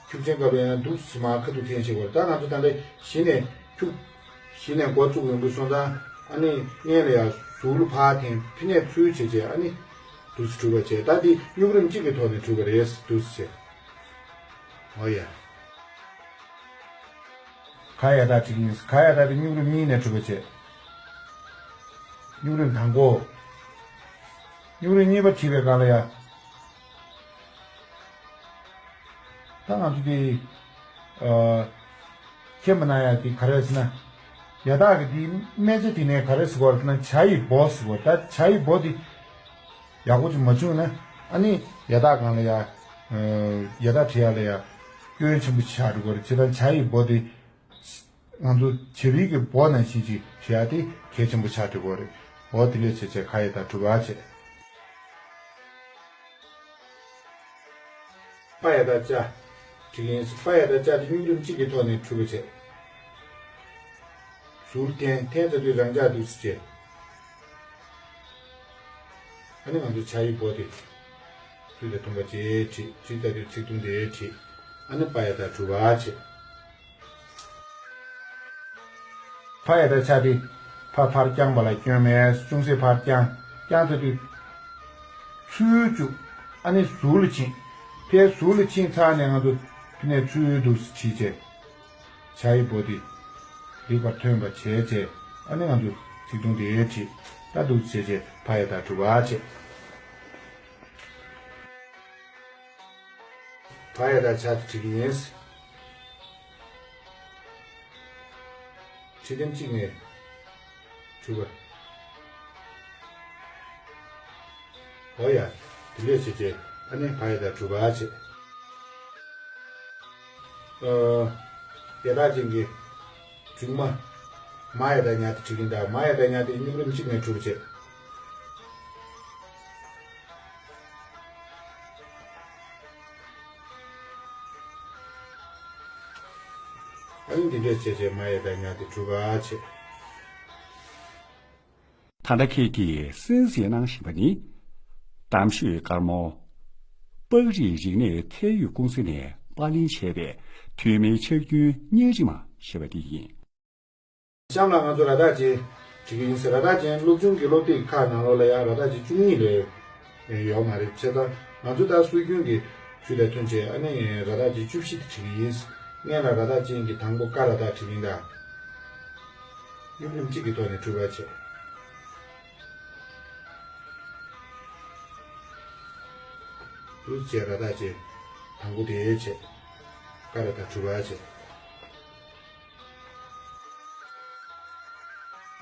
འཁྱུག་ཆེན་སྐབས་ལ་ཡིན་ན་འདུག་སེ་མར་ཁ་ཐུག་འཐེན་ཤེས་དགོས་རེད། ད་ང་ཚོ་ད་ལྟ་གཞི་ནས་འཁྱུག་གཞི་ནས་འགོ་བཙུགས་ཡོང་གི་སོང་ཙང་། ཨ་ནི་སྔོན་ལ་ཡང་ཟུར་ལ་ཕར་འཐེན། ཕི་ནས་ཚུར་བྱས་བྱས། ཨ་ནི་འདུག་སེ་གྲུབ་པ་བྱས། ད་འདི་སྨྱུག་རིམ་གཅིག་གི་ཐོག་ནས་གྲུབ་པ་རེད། འདུག་སེ་བྱས། འོ་ཡ། ག་ཡ་བཏགས་བྲིས་ཡིན། ག་ཡ་བཏགས་དེ་སྨྱུག་རིམ་གཉིས་ནས་གྲུབ་པ་བྱས། སྨྱུག་རིམ་དང་པོ། སྨྱུག་རིམ་གཉིས་པ་བྲིས་པའི་སྒང་ལ་ཡ། ད་ང་ཚོ་དེ། ཨ། མཁྱེན་པ་ན་ཡ་དེ་ག་རེ་ཟེར་ན། ཡ་བཏགས་ཀྱི་དེ་སྨད་ཆ་དེ་ནས་ག་རེ་ཟེར་དགོས་རེད་ཟེར་ན། བྱ་ཡི་བོ་ཟེར་དགོས་རེད། ད་བྱ་ཡི་བོ་དེ་ཡག་པོ་ཅིག་མ་བྱུང་ན། ཨ་ནི་ཡ་བཏགས་སྒང་ལ་ཡ། ཨ། ཡ་བཏགས་བྲི་ཡ་ལ་ཡ་སྐྱོན་ཆེན་པོ་ཆགས་འགྲོ་གི་རེད། བྱས་ཙང་བྱ་ཡི་བོ་དེ། ང་ཚོ་བྱ་བའི་གི་བོ་ནང་བཞིན་ཅིག་བྲི་ཡ་དེ་གལ་ཆེན་པོ་ཆགས་འགྲོ་གི་རེད། འོ་དེ་འདྲས་བྱས་བྱས་ཁ་ཡ་བཏགས་གྲུབ་པ་བྱས། པ་ཡ་བཏགས་པ་བྲིས་ཡིན། པ་ཡ་བཏགས་པ་དེ་སྨྱུག་རིམ་གཅིག་གི་ཐོག་ནས་གྲུབ་པ་བྱས། ཟུར་འཐེན། འཐེན་ཚར་དུས་རང་འཇགས་འདུག་སེ་བྱས། ཨ་ནི་ང་ཚོ་བྱ་ཡི་བོ་དེ་ཚུར་དང་ཐུམ་པ་བྱས་བྲིས། བྲིས་ཚར་དུས་ཚིག་ཐུང་དེ་བྲིས། ཨ་ནི་པ་ཡ་བཏགས་གྲུབ་པ་བྱས། ཕ་ཡ་བཏགས་ཕྱ་དེ། ཕ་ཕར་བརྐྱངས་པ་ལ་སྐྱོན་མེད། ཅུང་ཟད་ཕར་བརྐྱངས། བརྐྱངས་ཚར་དུས། ཚུར་བཅུག་ཨ་ནི་ཟུར་ལ་ཕྱིན། ཕའི་ཟུར་ལ་ཕྱིན་ཚར་ནས་ང་ཚོ་ཕི་ནས་ཚུར་འདུག་སེ་བྱས་བྱས། བྱ་ཡི་བོ་དེ་ལེགས་པར་ཐོན་པ་བྱས་བྱས། ཨ་ནི་ང་ཚོ་ཚིག་ཐུང་དེ་བྲིས། ད་འདུག་སེ་བྱས་བྱས་ཕ་ཡ་བཏགས་གྲུབ་པ་བྱས། ཕ་ཡ་བཏགས་ཕྱ་དེ་བྲིས་ཀྱི་ཡིན། བྲིས་དེབ་གཅིག་ནས་གྲུབ་པ། འོ་ཡ། དེ་འདྲས་བྱས་བྱས། ཨ་ནི་ཕ་ཡ་བཏགས་གྲུབ་པ་བྱས། ཨ། ཡ་བཏགས་ཅན་གྱི་མཇུག་མ། མ་ཡ་བཏགས་མྱ་དེ་བྲིས་ཀྱི་ཡིན་ད། མ་ཡ་བཏགས་མྱ་དེ་སྨྱུག་རིམ་གཅིག་ནས་གྲུབ་པ་བྱས། ཨ་ནི་འདི་འདྲས་བྱས་བྱས་མ་ཡ་བཏགས་མྱ་དེ་གྲུབ་པ་བྱས། ད་ལྟ་ཁྱེད་ཀྱིས་གསན་གཟིགས་གནང་བཞིན་པ་ནི། གཏམ་ཤོད་དཀར་མོ། པགས་རིགས་རིག་གནས་ཚད་ཡོད་ཀུང་སི་ནས་པར་ལེན་བྱས་པའི་ཐོན་མིའི་ཕྱག་རྒྱུན་བརྙན་རིས་མ་ཞེས་པ་དེ་ཡིན། གཤམ་ལ་ང་ཚོ་ར་བཏགས་ཅན་བྲིས་ཀྱི་ཡིན་ཟེར། ར་བཏགས་ཅན་སློབ་ཆུང་གི་སློབ་དེབ་ཁག་ནང་ལོགས་ལ་ཡང་ར་བཏགས་ཅན་བཅུ་གཉིས་ལས་ཡོད་མ་རེད། བྱས་ཙང་ང་ཚོ་ད་སྲོལ་རྒྱུན་གྱི་ཚུལ་དང་མཐུན་བྱས། ཨ་ནི་ར་བཏགས་ཅན་བཅུ་བཞི་དེ་བྲིས་ཀྱི་ཡིན། སྔོན་ལ་ར་བཏགས་ཅན་གྱི་དང་པོ་ཀ་ར་བཏགས་བྲིས་ཀྱི་ཡིན་ད། སྨྱུག་རིམ་གཅིག་གི་ཐོག་ནས་གྲུབ་པ་བྱས། འདུག་སེ་བྱས་ར་བཏགས་ཅན་དང་པོ་དེ་བྱས། ཀ་ར་བཏགས་གྲུབ་པ་བྱས།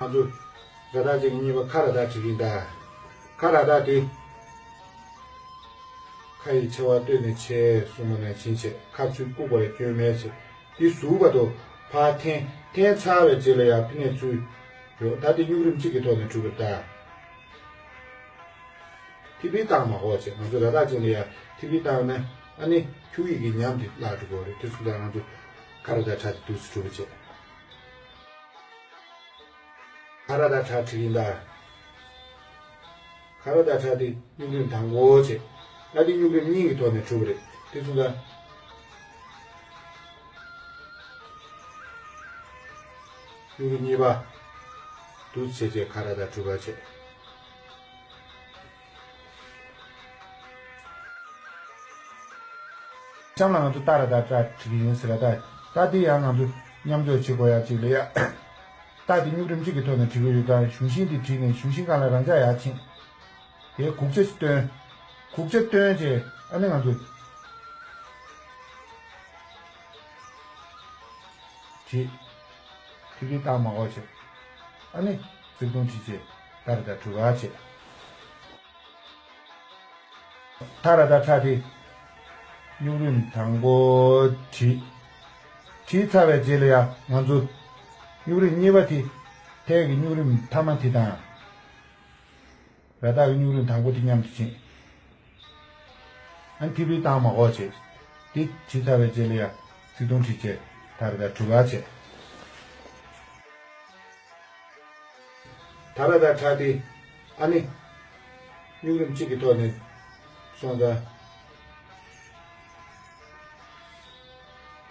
ང་ཚོ་ར་བཏགས་ཅན་གྱི་གཉིས་པ་ཁ་ར་བཏགས་བྲིས་ཀྱི་ཡིན་ད། ཁ་ར་བཏགས་དེ། ཁ་ཡི་ཆེ་བ་སྟོད་ནས་ཆེ་གསུངས་པ་ནང་བཞིན་བྱས། ཁ་ཚུར་བཀུག་པ་ལ་སྐྱོན་མེད་བྱས། དེ་ཟུར་བར་དུ་ཕར་འཐེན། འཐེན་ཚར་བའི་རྗེས་ལ་ཡང་ཕི་ནས་ཚུར་ཡོད། ད་དེ་སྨྱུག་རིམ་གཅིག་གི་ཐོག་ནས་གྲུབ་པ་རེད་ད། ཐིགས་པའི་སྟེང་མ་གོ་བྱས། ང་ཚོ་ར་བཏགས་ཅན་ལ་ཡང་ཐིགས་པའི་སྟེང་ནས་ཨ་ནི་འཁྱུག་ཡིག་གི་ཉམས་དེ་བརླག་འགྲོ་གི་རེད། དེ་སོང་ཙང་ང་ཚོ་ཁ་ར་བཏགས་ཁྲ་དེ་འདུག་སེ་གྲུབ་པ་བྱས། ཁ་ར་བཏགས་ཁྲ་བྲིས་ཀྱི་ཡིན་ད། ཁ་ར་བཏགས་ཁྲ་དེ་སྨྱུག་རིམ་དང་པོ་བྱས། ད་དེ་སྨྱུག་རིམ་གཉིས་ཀྱི་ཐོག་ནས་གྲུབ་པ་རེད། དེ་སོང་ཙང་སྨྱུག་རིམ་གཉིས་པ། འདུག་སེ་བྱས་བྱས་ཁ་ར་བཏགས་གྲུབ་པ་བྱས། གཤམ་ལ་ང་ཚོ་ཏ་ར་ད་ཏྲ་བྲིས་ཀྱི་ཡིན་ཟེར་ར། ད་ད་འདི་ཡང་ང་ཚོ་མཉམ་འཇོག་བྱེད་དགོས་ཡ་གཅིག་ལ་ཡ། ད་འདི་སྨྱུག་རིམ་གཅིག་གི་ཐོག་ནས་བྲིས་ཀྱི་ཡོད་ཀྱང་གཞུང་ཤིང་འདི་བྲིས་ནས་གཞུང་ཤིང་སྒང་ལ་རང་འཇགས་ཡར་ཕྱིན། དེའི་གུག་ཆ་སྟོན། གུག་ཆ་སྟོན་བྱས་ཨ་ནི་ང་ཚོ་བྲིས། ཐིག་ལེ་བཏང་མ་དགོས་བྱས། ཨ་ནི་ཚིག་ཐུང་བྲིས་བྱས་ཏ་ར་ད་གྲུ་ག་བྱས། ཏ་ར་ད་ཏྲ་དེ་སྨྱུག་རིམ་དང་པོ་བྲིས། བྲིས་ཚར་བའི་རྗེས་ལ་ཡང་ང་ཚོ་སྨྱུག་རིམ་གཉིས་པ་དེ་ཐལ་གྱི་སྨྱུག་རིམ་མཐའ་མ་དེ་དང་། ར་ཏ་གི་སྨྱུག་རིམ་དང་པོ་དེ་མཉམ་དུ་ཕྱིན། ཨ་ནི་ཐིག་ལེ་བཏང་མ་དགོས་བྱས། དེ་བྲིས་ཚར་བའི་རྗེས་ལ་ཡང་ཚིག་ཐུང་བྲིས་བྱས་ཏ་ར་ད་གྲུ་ག་བྱས། ཏ་ར་ད་ཏྲ་དེ་ཨ་ནི་སྨྱུག་རིམ་གཅིག་གི་ཐོག་ནས་སོང་ཙང་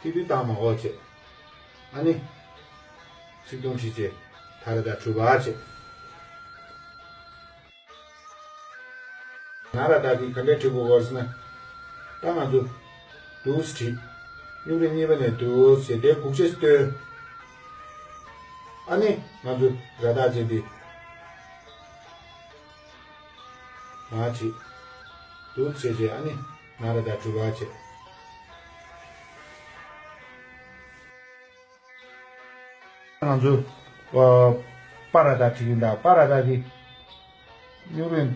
ཐིག་ལེ་བཏང་མ་དགོས་བྱས། ཨ་ནི་ཚིག་ཐུང་བྲིས་བྱས་ཏ་ར་ད་གྲུ་ག་བྱས། ན་ར་ད་དེ་ག་འདྲས་བྲིས་དགོས་ཟེར་ན། ད་ང་ཚོ་འདུག་སེ་བྲིས། སྨྱུག་རིམ་གཉིས་པ་ནས་འདུག་སེ་དེ་གུག་ཆ་སྟོན། ཨ་ནི་ང་ཚོ་ར་ཏ་ཅན་དེ་མར་བྲིས། འདུག་སེ་བྱས་བྱས་ཨ་ནི་ན་ར་ད་གྲུ་ག་བྱས། ང་ཚོ་ཨ་པ་ར་ད་བྲིས་ཀྱི་འདུག་པ་ར་ད་དེ་སྨྱུག་རིམ་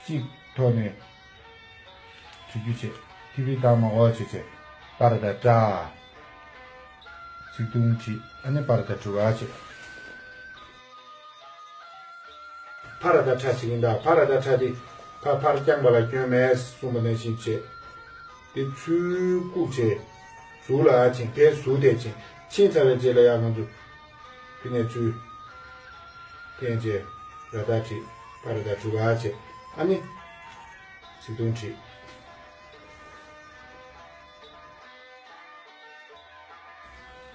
གཅིག་ཐོག་ནས་བྲིས་རྒྱུ་བྱས། ཐིག་ལེ་བཏང་མ་དགོས་བྱས་བྱས་པ་ར་ད་ཏྲ། ཚིག་ཐུང་བྲིས་ཨ་ནི་པ་ར་ད་གྲུ་ག་བྱས། ཕ་ར་ད་ཕྲ་ཞིག་ཡིན་ད། ཕ་ར་ད་ཕྲ་དེ་ཕ་ཕར་བརྐྱངས་པ་ལ་སྐྱོན་མེད་གསུངས་པ་ནང་བཞིན་བྱས། དེ་ཚུར་བཀུག་བྱས། ཟུར་ལ་ཕྱིན། ཕའི་ཟུར་དེ་ཕྱིན། ཕྱིན་ཚར་བའི་རྗེས་ལ་ཡང་ང་ཚོ་དེ་ནས་ཚུར་འཐེན་བྱས་ར་ཏ་བྲིས། ཕ་ར་ད་གྲུ་ག་བྱས། ཨ་ནི་ཚིག་ཐུང་བྲིས།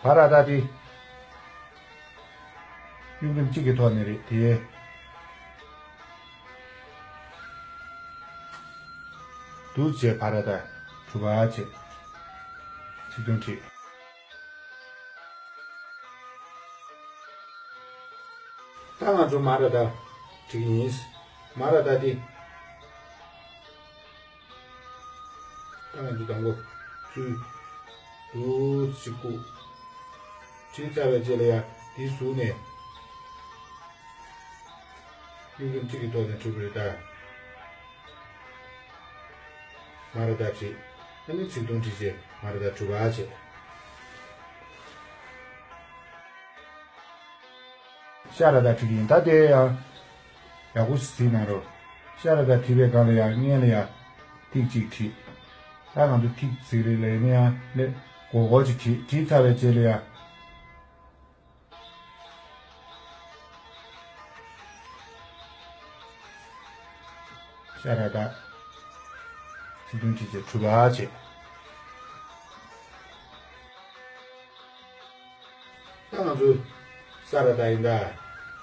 བ་ར་ཏ་དེ་སྨྱུག་རིམ་གཅིག་གི་ཐོག་ནས་རེད་དེ། འདུག་སེ་བ་ར་ཏ་གྲུ་ག་བྱས། ཚིག་ཐུང་བྲིས། ད་ང་ཚོ་མ་ར་ཏ་བྲིས་ཀྱི་ཡིན། མ་ར་ཏ་དེ། ད་ང་ཚོ་དང་པོ་ཚུར་འདུག་སེ་བཀུག་བྲིས་ཚར་བའི་རྗེས་ལ་ཡང་དེའི་ཟུར་ནས་སྨྱུག་རིམ་གཅིག་གི་ཐོག་ནས་བྲིས་པ་རེད་ད། མ་ར་ཏ་བྲིས། ཨ་ནི་ཚིག་ཐུང་བྲིས་བྱས་མ་ར་ཏ་གྲུ་ག་བྱས། ཤ་ར་ཏ་བྲིས་ཀྱི་ཡིན། ད་དེ་ཡང་ཡག་པོ་ཞིག་གཟིགས་གནང་རོགས། ཤ་ར་ཏ་བྲིས་པའི་སྒང་ལ་ཡང་སྔོན་ལ་ཡང་ཐིག་གཅིག་བྲིས། ད་ང་ཚོ་ཐིག་གཟིགས་རེས་ལ་ཡིན་ན་ཡང་ལས་མགོ་སྐོར་གཅིག་བྲིས། བྲིས་ཚར་བའི་རྗེས་ལ་ཡང་ཤ་ར་ཏ་ཚིག་ཐུང་བྲིས་བྱས་གྲུ་ག་བྱས། ད་ང་ཚོ་ས་ར་ཏ་ཡིན་ད།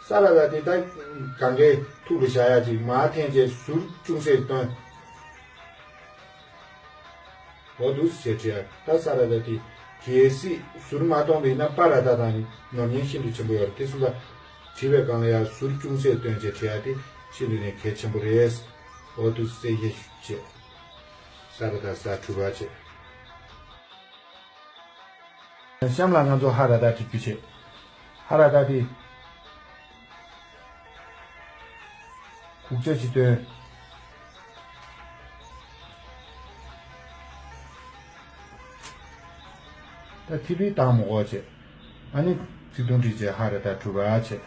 ས་ར་ཏ་དེ་ད་གང་གའི་ཐུགས་ལ་བཞག་ཡ་ཅིག་མར་འཐེན་བྱས་ཟུར་ཅུང་ཟད་བཏོན། འོ་འདུག་སེ་བྲིས་ཡ། ད་ས་ར་ཏ་དེ་གལ་སྲིད་ཟུར་མ་བཏོན་པ་ཡིན་ན་པ་ར་ཏ་དང་ནོར་ཉེན་ཤིན་ཏུ་ཆེན་པོ་ཡོད་རེད། དེ་སོང་ཙང་བྲིས་པའི་སྒང་ལ་ཡ་ཟུར་ཅུང་ཟད་བཏོན་བྱས་བྲིས་ཡ་དེ་ཤིན་ཏུ་ནས་གལ་ཆེན་པོ་རེད། འོ་འདུག་སེ་ཡེ་ཤུ་བྱས། ས་ར་ཏ་ས་གྲུ་ག་བྱས། གཤམ་ལ་ང་ཚོ་ཧ་ར་ཏ་བྲིས་རྒྱུ་བྱས། ཧ་ར་ཏ་དེ་གུག་ཆ་ཞིག་བཏོན། ད་ཐིག་ལེ་བཏང་མ་དགོས་བྱས། ཨ་ནི་ཚིག་ཐུང་བྲིས་བྱས་ཧ་ར་ཏ་གྲུ་ག་བྱས།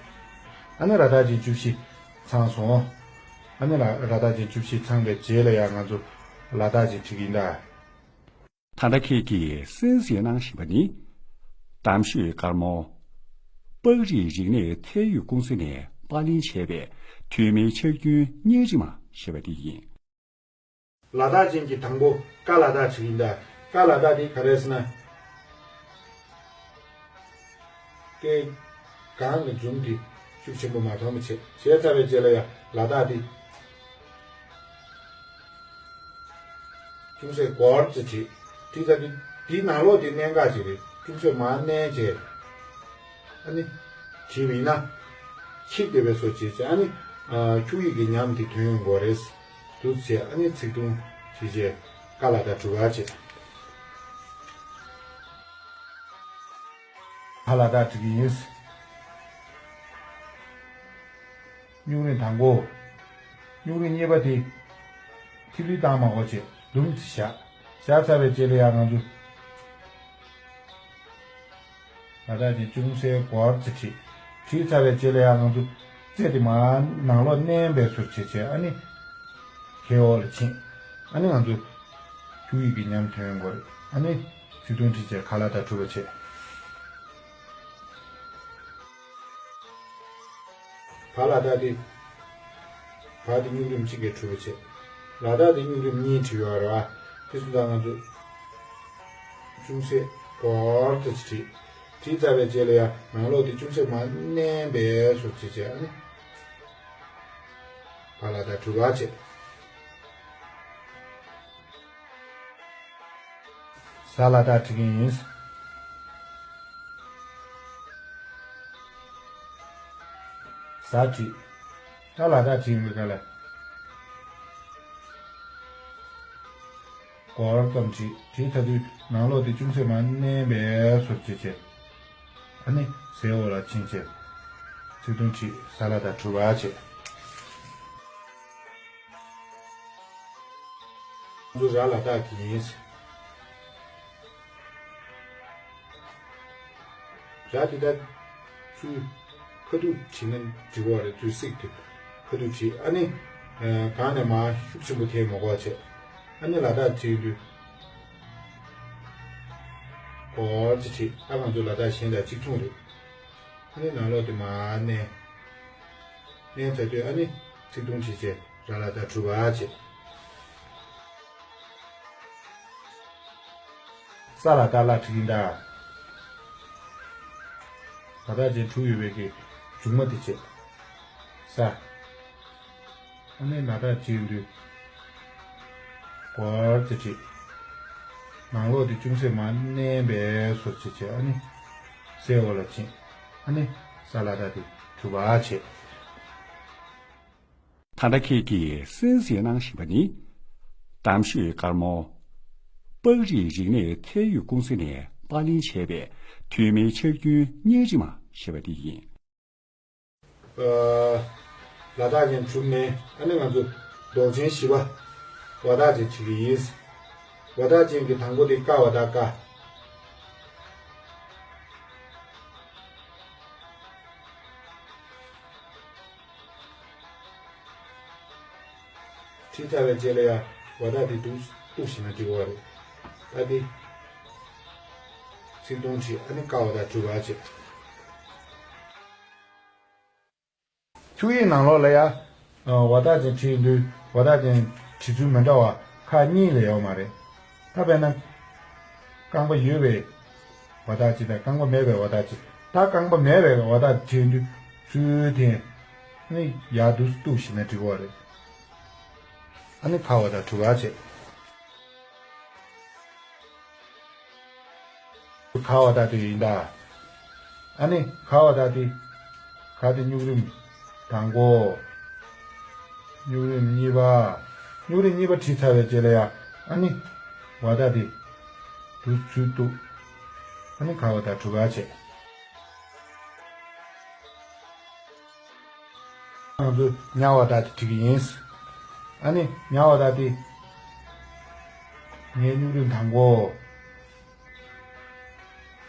ཨ་ནི་ར་ཏ་ཅན་བཅུ་བཞི་ཚང་སོང་། ཨ་ནི་ལ་ར་ཏ་ཅན་བཅུ་བཞི་ཚང་བའི་རྗེས་ལ་ཡང་ང་ཚོ་ལ་ཏ་ཅན་བྲིས་ཀྱི་ཡིན་ད། ད་ལྟ་ཁྱེད་ཀྱིས་གསན་གཟིགས་གནང་བཞིན་པ་ནི། གཏམ་ཤོད་དཀར་མོ། པགས་རིགས་རིག་གནས་ཚད་ཡོད་ཀུང་སི་ནས་པར་ལེན་བྱས་པའི་དུས་མིན་ཆར་རྒྱུན་རྙིང་རིམ་ཞེས་པ་དེ་ཡིན། ལ་དྭགས་ཅན་གྱི་དང་པོ་ཀ་ལ་དྭགས་ཅིག་ཡིན་ད། ཀ་ལ་དྭགས་དེ་ག་རེ་ཟེར་ན། ཀའི་གང་གི་འཛུམ་དེ་ཤུགས་ཆེན་པོ་མ་མཐོང་བ་བྱས། བྱས་ཚར་བའི་རྗེས་ལ་ཡང་ལ་དྭགས་དེ། ཅུང་ཟད་སྒོར་ཙམ་བྲིས། བྲིས་ཚར་དུས་དེའི་ནང་ལོགས་དེ་མནན་ག་ཅིག་རེད། ཅུང་ཟད་མར་མནན་བྱས། ཨ་ནི། བྲིས་པ་ཡིན་ན། འཁྱེར་བསྡད་པའི་བཟོ་བྱས་བྱས། ཨ་ནི། ཨ། འཁྱུག་ཡིག་གི་ཉམས་དེ་ཐོན་ཡོང་གི་རེད། འདུག་བྱས། ཨ་ནི་ཚིག་ཐུང་བྲིས་བྱས། ཀ་ལ་བཏགས་གྲུ་པ་བྱས། ཕ་ལ་བཏགས་བྲི་གི་ཡིན། སྨྱུག་རིང་དང་པོ། སྨྱུག་རིང་གཉིས་པ་དེ། ཐིག་ལེ་བཏང་མ་དགོས་བྱས། དུམ་བྱས་བཞག་བཞག་ཚར་བའི་རྗེས་ལ་ཡང་ང་ཚོ། ལ་དྭགས་ཅན་ཅུང་ཟད་སྒོར་ཙམ་བྲིས། བྲིས་ཚར་བའི་རྗེས་ལ་ཡང་ང་ཚོ་རྩེ་དེ་མར་ནང་ལོགས་མནན་པའི་བཟོ་བྱས་བྱས། ཨ་ནི། ཁའི་འོག་ལ་ཕྱིན། ཨ་ནི་ང་ཚོ་འཁྱུག་ཡིག་གི་ཉམས་ཐོན་ཡོང་གི་རེད། ཨ་ནི་ཚིག་ཐུང་བྲིས་བྱས་ཁ་ལ་བཏགས་གྲུ་པ་བྱས། བ་ལ་བཏགས་དེ། བ་དེ་སྨྱུག་རིམ་གཅིག་གིས་གྲུ་པ་བྱས། ལ་བཏགས་དེ་སྨྱུག་རིམ་གཉིས་བྲིས་ཡོད་རེད་བ། དེ་སོང་ཙང་ང་ཚོས་ཅུང་ཟད་སྒོར་ཙམ་ཅིག་བྲིས། བྲིས་ཚར་བའི་རྗེས་ལ་ཡང་ནང་ལོགས་དེ་ཅུང་ཟད་མར་མནན་པའི་བཟོ་བྱས་བྱས། ཨ་ནི་བ་ལ་བཏགས་གྲུ་པ་བྱས། ཟ་ལ་བཏགས་བྲི་གི་ཡིན། ཟ་བྲིས། ཏ་ལ་བཏགས་བྲིས་ཡོང་བའི་སྐབས་ལ། སྒོར་ཙམ་བྲིས། བྲིས་ཚར་དུས་ནང་ལོགས་དེ་ཅུང་ཟད་མར་མནན་པའི་བཟོ་བྱས་བྱས། ཨ་ནི་ཟའི་འོག་ལ་ཕྱིན་བྱས། ཚིག་ཐུང་བྲིས། ཟ་ལ་བཏགས་གྲུ་པ་བྱས། ང་ཚོ་ར་ལ་བཏགས་ཀྱི་ཡིན། ར་དེ་ད་ཚུར་ཁ་ཐུག་བྲིས་ན་འགྲིག་གི་རེད། ཚུར་གཟིགས་དུས་ཁ་ཐུག་བྲིས། ཨ་ནི། ཨ། སྒང་ནས་མར་ཤུགས་ཆེན་པོ་དེད་མ་དགོས་བྱས། ཨ་ནི་ལ་དྭགས་བྲིས་དུས་སྒོར་ཙམ་བྲིས། ཨ། ང་ཚོ་ལ་དྭགས་གཞན་དང་གཅིག་མཚུངས་རེད། ཨ་ནི་ནང་ལོགས་དེ་མར་མནན། མནན་ཚར་དུས་ཨ་ནི་ཚིག་ཐུང་བྲིས་བྱས། ར་ལ་བཏགས་གྲུ་པ་བྱས། ས་ལ་བཏགས་སླ་བྲིས་ཡིན་ད། ལ་དྭགས་ཅན་དྲུག་ཡོད་པའི་གི་མཇུག་མ་དེ་བྱས། ས། ཨ་ནི་ལ་དྭགས་ཅན་དུས་སྒོར་ཙམ་བྲིས། ནང་ལོགས་དེ་ཅུང་ཟད་མར་མནན་པའི་བཟོ་བྱས་བྱས། ཨ་ནི་སའི་འོག་ལ་ཕྱིན། ཨ་ནི་ས་ལ་བཏགས་དེ་གྲུ་པ་བྱས། ད་ལྟ་ཁྱེད་ཀྱིས་གསན་གཟིགས་གནང་བཞིན་པ་ནི། གཏམ་ཤོད་དཀར་མོ། པགས་རིགས་རིག་གནས་ཚད་ཡོད་ཀུང་སི་ནས་པར་ལེན་བྱས་པའི་ཐོན་མིའི་ཆ་རྒྱུས་རྙིང་རིས་མ་ཞེས་པ་འདི་ཡིན། ཨ། ལ་དྭགས་ཅན་དྲུག་ནས་ཨ་ནི་ང་ཚོ་མདོག་ཅན་བཞི་པ། ཝ་དག་ཅན་བྲིས་ཀྱི་ཡིན། ཝ་དག་ཅན་གྱི་དང་པོ་དེ་ཀ་ཝ་དག་ཀ། བྲིས་ཚར་བའི་རྗེས་ལ་ཡང་ཝ་དག་དེ་འདུག་གཏུགས་ཤིག་ན་འགྲིག་གི་རེད། ད་དེ་ཚིག་ཐུང་བྲིས། ཨ་ནི་ཀ་ཝ་དག་གྲུ་པ་བྱས། འཁྱུག་ཡིག་ནང་ལོགས་ལ་ཡང་ཝ་དག་ཅན་བྲིས་དུས་ཝ་དག་ཅན་བྲིས་ཚུལ་མི་འདྲ་བ་ཁག་གཉིས་ལས་ཡོད་མ་རེད། ད་དཔེར་ན། རྐང་པ་ཡོད་པའི་ཝ་དག་ཅན་དང་རྐང་པ་མེད་པའི་ཝ་དག་ཅན། ད་རྐང་པ་མེད་པའི་ཝ་དག་བྲིས་དུས་ཚུལ་དེ་ནི་ཡར་འདུག་གཏུགས་ཤིག་ན་འགྲིག་གི་རེད། ཨ་ནི་ཁ་ཝ་དག་གྲུ་པ་བྱས། ཁ་ཝ་དག་དེ་ཡིན་ད། ཨ་ནི་ཁ་ཝ་དག་དེ། ཁ་དེ་སྨྱུག་རིམ་དང་པོ། སྨྱུག་རིམ་གཉིས་པ། སྨྱུག་རིམ་གཉིས་པ་བྲིས་ཚར་བའི་རྗེས་ལ་ཡ། ཨ་ནི་ཝ་དག་དེ་འདུག་ཚུལ་གཏུགས། ཨ་ནི་ཁ་ཝ་དག་གྲུ་པ་བྱས། ང་ཚོས་ཉ་ཝ་དག་དེ་བྲིས་ཀྱི་ཡིན། ཨ་ནི་ཉ་ཝ་དག་དེ། ངའི་སྨྱུག་རིམ་དང་པོ།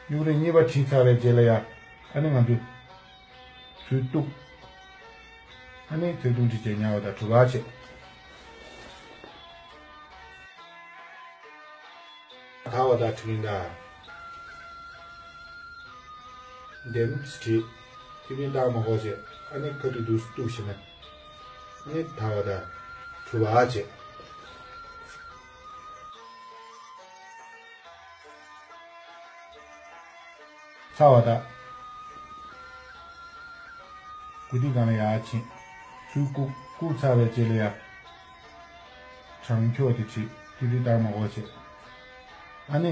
སྨྱུག་རིམ་གཉིས་པ་བྲིས་ཚར་བའི་རྗེས་ལ་ཡ། ཨ་ནི་ང་ཚོས་ཚུལ་གཏུགས། ཨ་ནི་ཚིག་ཐུང་བྲིས་བྱས་ཉ་ཝ་དག་གྲུ་པ་བྱས། ད་ཝ་དག་བྲིས་ཡིན་ད། འདེམས་བྲིས། ཐིག་ལེ་བཏགས་མ་དགོས་བྱས། ཨ་ནི་ཁ་ཐུག་འདུག་གཏུགས་ཤིག་ན། ཨ་ནི་ད་ཝ་དག་གྲུ་པ་བྱས། ཚ་ཝ་དག་གུ་ཐིག་སྒང་ལ་ཡར་ཕྱིན། ཚུར་བཀུག་བཀུག་ཚར་བའི་རྗེས་ལ་ཡ། དྲང་འཁྱོག་དེ་བྲིས། ཡིག་རིགས་ལྟར་མ་གོ་བྱེད། ཨ་ནི།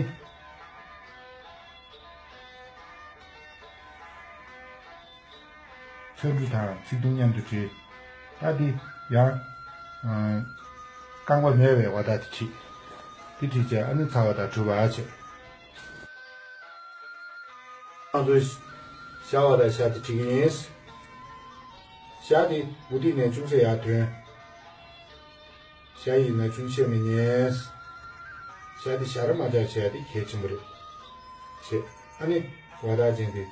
ཚོན་གྲུ་དང་ཚིག་ཐུང་མཉམ་དུ་བྲིས། ད་འདི་ཡང་། ཨ། རྐང་པ་མེད་པའི་བ་དག་དེ་བྲིས། འདི་བྲིས་བྱས་ཨ་ནི་ཚ་བ་དང་གྲུ་བ་བྱེད། ང་ཚོས་ཞ་བ་དང་ཞ་དེ་བྲིས་ཀྱི་ཡིན། ཞ་དེ་མགོ་ཐིག་ནས་ཅུང་ཟད་ཡར་ཐོན། ཞ་ཡིན་ན་ཅུང་ཆེ་མི་ཉན། ཞ་དེ་ཞ་ར་མ་ཆག་བྱས་དེ་གལ་ཆེན་པོ་རེད། བྱེད། ཨ་ནི་བ་དག་ཅན་དེ་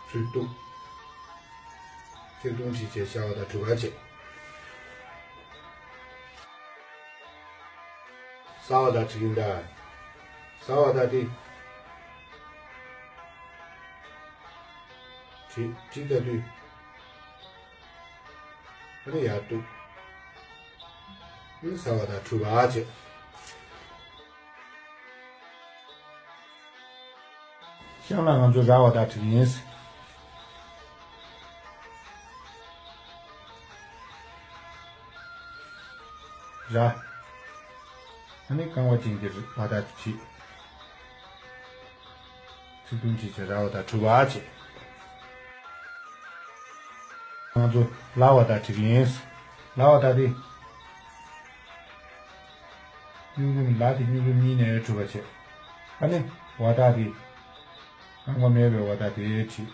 ཚུར་གཏུག་ཚིག་ཐུང་བྲིས་བྱས་ཞ་བ་དང་གྲུ་བ་བྱེད། ས་བ་དག་བྲིས་ཀྱིན་གདའ། ས་བ་དག་དེ། བྲིས་བྲིས་ད་དུས། ཨ་ནི་ཡར་གཏུག་ཨ་ནི་ས་བ་དག་གྲུ་བ་བྱེད། གཤམ་ལ་ང་ཚོ་ར་བ་དག་བྲིས་ཀྱི་ཡིན། ར། ཨ་ནི་རྐང་པ་ཅན་གྱི་བ་དག་དེ་བྲིས། ཚིག་ཐུང་བྲིས་བྱས་ར་བ་དང་གྲུ་བ་བྱེད། ང་ཚོ་ལ་བ་དག་བྲིས་ཀྱི་ཡིན། ལ་བ་དག་དེ། སྨྱུག་རིམ་ལ་དེ་སྨྱུག་རིམ་གཉིས་ནས་གྲུབ་པ་བྱེད། ཨ་ནི་བ་དག་དེ། རྐང་པ་མེད་པའི་བ་དག་དེ་བྲིས།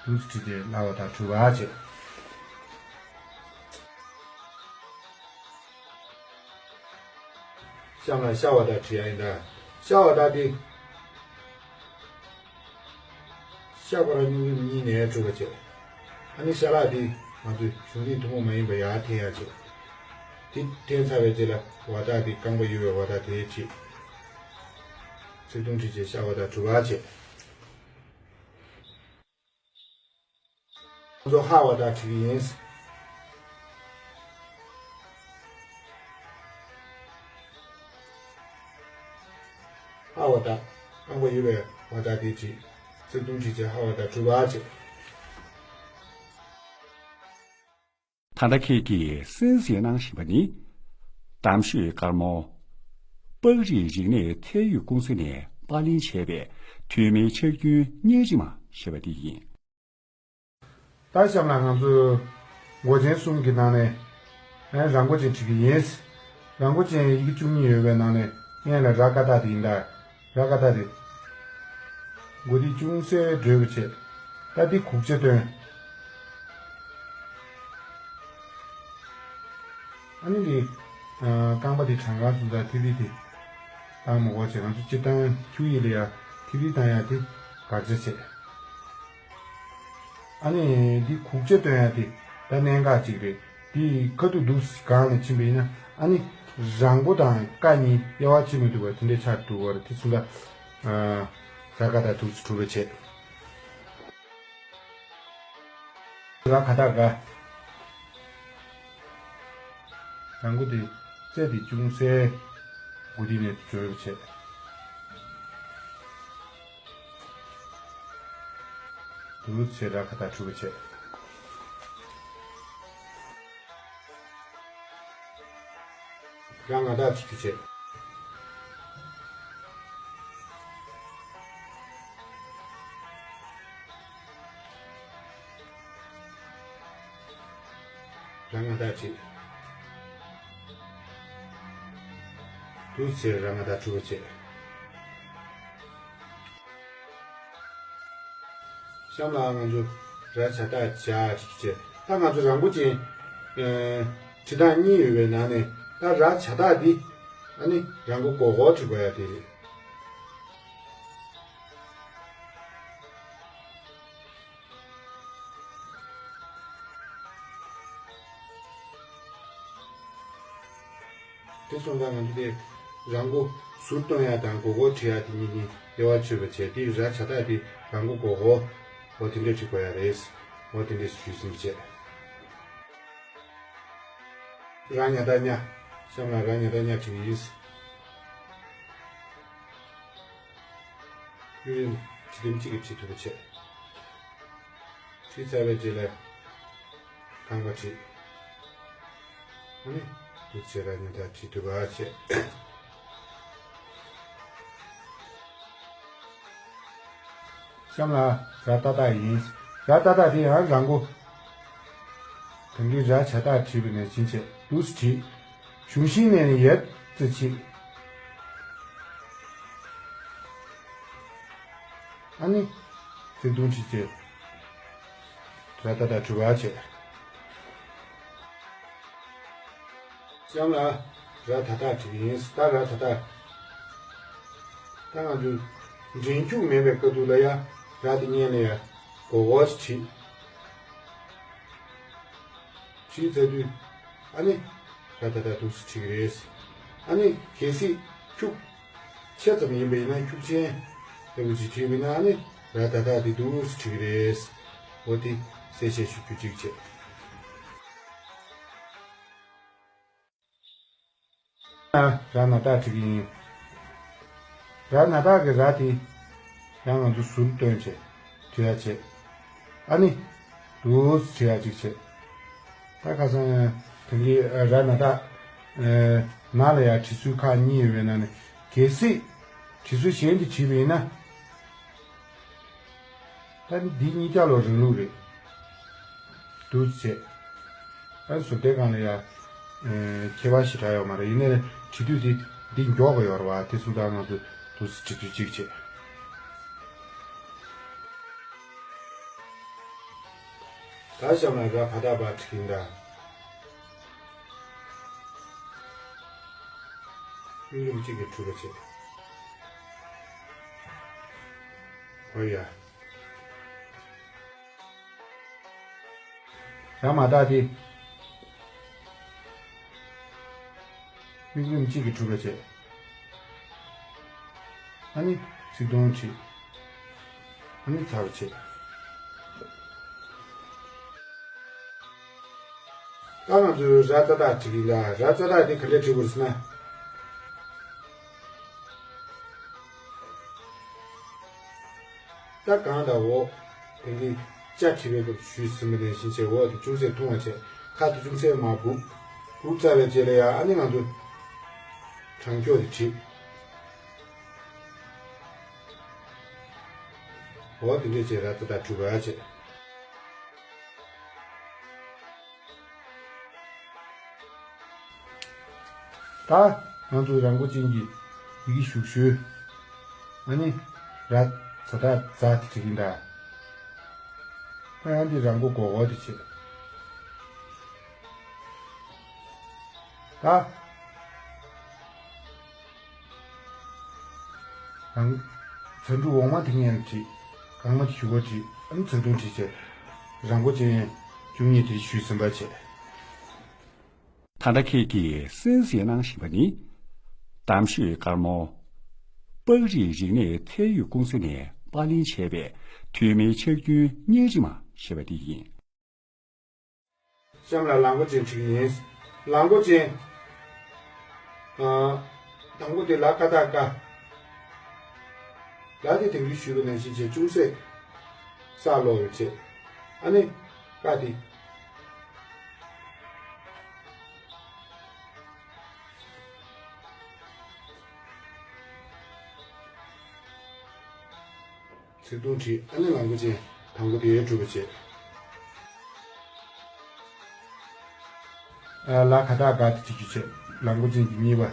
འདུག་སེ་བྲིས་ཏེ་ལ་བ་དང་གྲུ་བ་བྱེད། གཤམ་ལ་ཤ་བ་དག་བྲིས་ཡ་ཡིན་ད། ཤ་བ་དག་དེ། ཤ་བ་ར་སྨྱུག་རིམ་གཉིས་ནས་གྲུབ་པ་བྱེད། ཨ་ནི་ཤ་ལག་དེ་ང་ཚོས་གཞུང་ལུགས་ཐུན་མོང་མ་ཡིན་པ་ཡར་འཐེན་ཡ་བྱེད། དེ་འཐེན་ཚར་བའི་རྗེས་ལ་བ་དག་དེ་རྐང་པ་ཡོད་པའི་བ་དག་དེ་བྲིས། ཚིག་ཐུང་བྲིས་བྱས་ཤ་བ་དང་གྲུ་བ་བྱེད། ང་ཚོ་ཧ་བ་དག་བྲིས་ཀྱི་ཡིན། ཧ་བ་དག་རྐང་པ་ཡོད་པའི་བ་དག་དེ་བྲིས། ཚིག་ཐུང་བྲིས་བྱས་ཧ་བ་དག་གྲུ་བ་བྱེད། ད་ལྟ་ཁྱེད་ཀྱིས་གསན་གཟིགས་གནང་བཞིན་པ་ནི། གཏམ་ཤོད་དཀར་མོ། པགས་རིགས་རིག་གནས་ཚད་ཡོད་ཀུང་སི་ནས་པར་ལེན་བྱས་པའི་ཐོན་མིའི་ཆར་རྒྱུན་རྙིང་རིམ་ཞེས་པ་འདི་ཡིན། ད་གཤམ་ལ་ང་ཚོས་མགོ་ཅན་གསུམ་གྱི་ནང་ནས་ཨེ་ར་མགོ་ཅན་བྲིས་ཀྱི་ཡིན། ར་མགོ་ཅན་ཡི་གེ་བཅུ་གཉིས་ཡོད་པའི་ནང་ནས་སྔོན་ལ་ར་ཀ་བཏགས་དེ་ཡིན་ད། ར་ཀ་བཏགས་དེ། མགོ་དེ་ཅུང་ཟད་འགྲོས་པ་བྱེད། ད་འདི་གུག་ཆ་སྟོན། ཨ་ནི་འདི། ཨ། རྐང་པ་འདི་བྲང་ཁ་སུ་ད་ཐིག་ལེ་དེ། བཏང་མ་དགོས་བྱས་ང་ཚོ་སྤྱིར་བཏང་ཁྱུ་ཡིག་ལ་ཡ་ཐིག་ལེ་བཏང་ཡ་དེ་དགག་བྱ་བྱེད། ཨ་ནི་འདི་གུག་ཆ་སྟོན་ཡ་དེ་ད་གནད་འགག་ཅིག་རེད། དེ་ཁ་ཐུག་འདུག་སྒང་ལ་ཕྱིན་པ་ཡིན་ན་ཨ་ནི་ར་མགོ་དང་ཀ་གཉིས་དབྱེ་བ་ཕྱེ་མི་ཐུབ་པ་དེ་འདྲའི་ཆགས་འགྲོ་གི་རེད། དེ་ཚོ་ད། ཨ། ར་ཀ་བཏགས་འདུག་སེ་གྲུབ་པ་བྱེད། ར་ཀ་བཏགས་རྒ། ར་མགོ་དེ་རྩེ་དེ་ཅུང་ཟད་མགོ་དེ་ནས་འགྲོས་པ་བྱེད། འདུག་སེ་ར་ཀ་བཏགས་གྲུབ་པ་བྱེད། ར་ང་བཏགས་བྲིས་བྱེད། ར་ང་བཏགས་བྲིས། འདུག་སེ་ར་ང་བཏགས་གྲུབ་པ་བྱེད། གཤམ་ལ་ང་ཚོ་ར་ཇ་བཏགས་ཇ་བྲིས་བྱས། ད་ང་ཚོ་ར་མགོ་ཅན། ཨ། བྲིས་སྟངས་གཉིས་ཡོད་པའི་ནང་ནས་ད་ར་ཇ་བཏགས་འདི། ཨ་ནི་ར་མགོ་སྒོར་སྒོར་བྲིས་དགོས་ཡ་དེ་རེད། དེ་སོང་ཙང་ང་ཚོ་དེ་ར་མགོ་ཟུར་གཏོང་ཡ་དང་སྒོར་སྒོར་བྲི་ཡ་དེ་གཉིས་ཀྱི་དབྱེ་བ་ཕྱེ་བ་བྱས། དེ་ར་ཇ་བཏགས་དེ་ར་མགོ་སྒོར་སྒོར། འོ་དེ་འདྲས་བྲི་དགོས་ཡ་རེད། འོ་དེ་འདྲས་སུ་ཞུས་ཟིན་པ་བྱས། ར་ཉ་བཏགས་རྙ། གཤམ་ལ་ར་ཉ་བཏགས་རྙ་བྲིས་ཡིན། ཡུན་རིང་བྲིས་དེམ་གཅིག་གིས་བྲིས་ཐུབ་པ་བྱས། བྲིས་ཚར་བའི་རྗེས་ལ་རྐང་པ་བྲིས། ཨ་ནི་འདུག་སེ་ར་ཉ་བཏགས་བྲིས་ཐུབ་པ་བྱས། གཤམ་ལ་ར་ཏ་ཏ་ཡིན། ར་ཏ་ཏ་དེ་ཡང་ར་མགོ། དེང་གི་ར་ཇ་བཏགས་བྲིས་པ་ནས་ཕྱིན་ཆད་འདུག་སེ་བྲིས། གཞུང་ཤིང་ནས་ནི་ཡར་ཙི་ཕྱིན། ཨ་ནི། ཚིག་དུམ་བྲིས་བྱས། ར་ཏ་ཏ་གྲུ་བ་བྱས། གཤམ་ལ་ར་ད་བཏགས་བྲིས་ཡིན། ད་ར་ད་བཏགས། ད་ང་ཚོས་འདྲེན་འཁྱུག་མེད་པའི་སྐབས་དུས་ལ་ཡ་ར་དེ་སྔོན་ལ་ཡ་གོ་གོ་ཞིག་བྲིས། བྲིས་ཚར་དུས། ཨ་ནི། ར་ད་བཏགས་འདུག་སེ་བྲིས་ཀྱི་རེད། ཨ་ནི་གལ་སྲིད་འཁྱུག་ཆེ་ཙམ་ཡིན་པ་ཡིན་ན། འཁྱུག་ཆེན་ལྟ་བུ་ཅིག་བྲིས་པ་ཡིན་ན། ཨ་ནི་ར་ད་བཏགས་དེ་འདུག་སེ་བྲིས་ཀྱི་རེད། འོ་དེ་གསལ་བཤད་ཞུ་རྒྱུ་གཅིག་བྱས། ར་ན་བཏགས་བྲིས་ཀྱི་ཡིན། ར་ན་བཏགས་ཀྱི་ར་དེ་ཡང་ང་ཚོ་ཟུར་བཏོན་བྱས་བྲིས་ཡ་བྱས། ཨ་ནི། འདུག་སེ་བྲིས་ཡ་གཅིག་བྱས། ད་ཁ་སང་དེང་གི་ར་ན་བཏགས་ན་ལ་ཡ་བྲིས་ཚུལ་ཁག་གཉིས་ཡོད་པའི་ནང་ནས། གལ་སྲིད་བྲིས་ཚུལ་གཞན་དེ་བྲིས་པ་ཡིན་ན། ད་ནི་འདི་གཉིས་ཀ་ལོ་རིང་ལུགས་རེད། འདུག་སེ་བྱས། ཨ་ཟུར་དེ་སྒང་ལ་ཡ། ཨེ། ཁྱད་པར་ཞེ་དྲག་ཡོད་མ་རེད། ཡིན་ནའི་བྲིས་དུས་འདི་འདི་མགྱོགས་པ་ཡོད་རེད་བ། དེ་སོང་ཙང་ང་ཚོས་འདུག་སེ་བྲིས་དུས་གཅིག་བྱས། ད་གཤམ་ལ་ར་བ་ད་བ་བྲིས་ཡིན་ད། དབྱིངས་རིམ་གཅིག་གིས་གྲུབ་པ་བྱེད། ཧོ་ཡ། ར་མ་བཏགས་དེ། དབྱིངས་རིམ་གཅིག་གིས་གྲུབ་པ་བྱེད། ཨ་ནི་ཚིག་དོན་བྲིས། ཨ་ནི་ཚར་བ་བྱེད། ད་ང་ཚོས་ར་ཙ་བཏགས་བྲིས་ཀྱི་ཡིན་ད། ར་ཙ་བཏགས་དེ་ག་འདྲ་བྲིས་དགོས་ཟེར་ན། ད་གང་ལྟར་འོག་དེ་གི་ཅ་བྲིས་པའི་སྐབས་ཞུས་ཟིན་པ་ནང་བཞིན་བྱས། འོག་དེ་ཅུང་ཟད་ཐུང་བ་བྱས། ཁ་དེ་ཅུང་ཟད་མར་སྦུབ། སྦུབ་ཚར་བའི་རྗེས་ལ་ཡང་ཨ་ནི་ང་ཚོ་དྲང་འཁྱོག་དེ་བྲིས། འོ་དེ་འདྲས་བྱས་ར་ཙ་བཏགས་གྲུབ་པ་བྱས། ད་ང་ཚོ་ར་མགོ་ཅན་གྱི་ཡི་གེ་ཞུགས་ཞུས། ཨ་ནི་ར་ཙ་བཏགས་ཛ་དེ་བྲིས་ཀྱིན་གདའ། ད་ཡང་འདི་ར་མགོ་གོ་གོ་དེ་བྱས། ད། རང་། ཚ་འབྲུ་འོག་མ་དེ་སྔོན་བྲིས། རྐང་མ་དེ་གཞུག་གུ་བྲིས། ཨ་ནི་ཚ་གདུང་བྲིས་བྱས། ར་མགོ་ཅན་བཅུ་གཉིས་དེ་ཞུས་ཟིན་པ་བྱས། ད་ལྟ་ཁྱེད་ཀྱིས་གསན་གཟིགས་གནང་བཞིན་པ་ནི། གཏམ་ཤོད་དཀར་མོ། པགས་རིགས་རིག་གནས་ཚད་ཡོད་ཀུང་སི་ནས་པར་ལེན་བྱས་པའི་ཐོན་མིའི་ཕྱག་རྒྱུན་རྙིང་རིས་མ་ཞེས་པ་དེ་ཡིན། གཤམ་ལ་ལ་མགོ་ཅན་བྲིས་ཀྱི་ཡིན། ལ་མགོ་ཅན། ཨ། དང་པོ་དེ་ལ་ཀ་བཏགས་ཀ། ལ་དེ་དེང་དུས་ཞུས་པ་ནང་བཞིན་བྱས་ཅུང་ཟད་ས་ལོག་ཡོད་བྱས། ཨ་ནི་ཀ་དེ། ཚིག་དུམ་བྲིས། ཨ་ནི་ལ་མགོ་ཅན་དང་པོ་དེ་གྲུབ་པ་བྱས། ཨ། ལ་ཁ་བཏགས་ག་དེ་བྲིས་རྒྱུ་བྱས། ལ་མགོ་ཅན་གྱི་གཉིས་པ།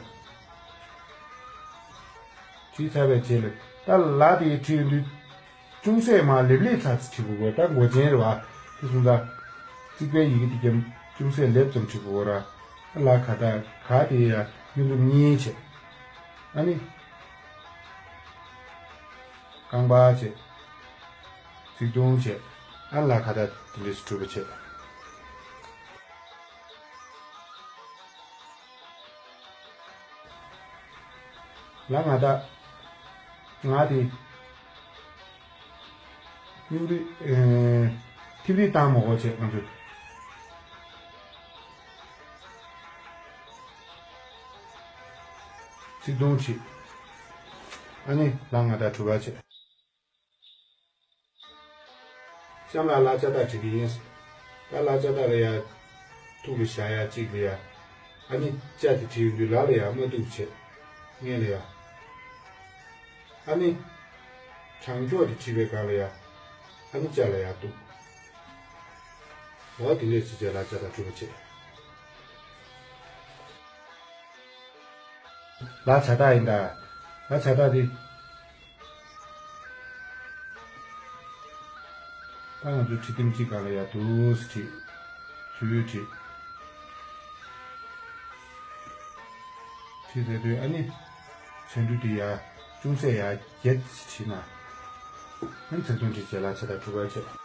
བྲིས་ཚར་བའི་རྗེས་ལ་ད་ལ་དེ་བྲིས་ཡོང་དུས་ཅུང་ཟད་མར་ལེབ་ལེབ་ཚ་ཚ་བྲིས་དགོས་གོ། ད་མགོ་ཅན་རེད་བ། དེ་སོང་ཙང་། རྩིག་པའི་ཡི་གེ་དེ་ཀྱང་ཅུང་ཟད་ལེབ་ཙམ་བྲིས་དགོས་གོ་ར། ལ་ཁ་བཏགས་ག་དེ་ཡ་དབྱིངས་རིམ་གཉིས་བྱས། ཨ་ནི། རྐང་པ་བྱས། ཚིག་དུམ་བྱས། ཨ་ལ་ཁ་བཏགས་དེ་འདྲས་སུ་གྲུབ་པ་བྱས། ལ་ང་བཏགས་ང་དེ། དབྱིངས་རིག་ཨེ། ཐིག་རིས་བཏང་མ་དགོས་བྱས་ང་ཚོས། ཚིག་དུམ་བྲིས། ཨ་ནི་ལ་ང་བཏགས་གྲུབ་པ་བྱས། གཤམ་ལ་ལ་ཙ་བཏགས་བྲིས་ཀྱི་ཡིན། ད་ལ་ཙ་བཏགས་ལ་ཡ། ཐུག་ལ་བཞག་ཡ་གཅིག་ལ་ཡ། ཨ་ནི་ཅ་དེ་བྲིས་ཡོང་དུས་ལ་ལ་ཡ་མ་འདུག་བྱས། སྔོན་ལ་ཡ། ཨ་ནི། དྲང་ཕྱོགས་དེ་བྲིས་པའི་སྒང་ལ་ཡ། ཨ་ནི་ལྕགས་ལ་ཡ་གཏུགས། འོ་དེ་འདྲས་བྱས་བྱས་ལ་ལྕགས་དང་གྲུབ་པ་བྱེད། ལ་ཇ་རྟགས་ཡིན་ད། ལ་ཇ་རྟགས་དེ། ད་ང་ཚོ་བྲིས་ཐེངས་གཅིག་སྒང་ལ་ཡ་དུས་བྲིས། ཚུལ་བྲིས། བྲིས་ཟེར་དུས་ཨ་ནི། བྱ་འབྲུ་དེ་ཡ། ཅུང་ཟད་ཡ་བརྒྱད་བྲིས་ན། ཨ་ནི་ཚེག་དུམ་བྲིས་བྱས་ལ་ཇ་དང་གྲུབ་པ་བྱེད།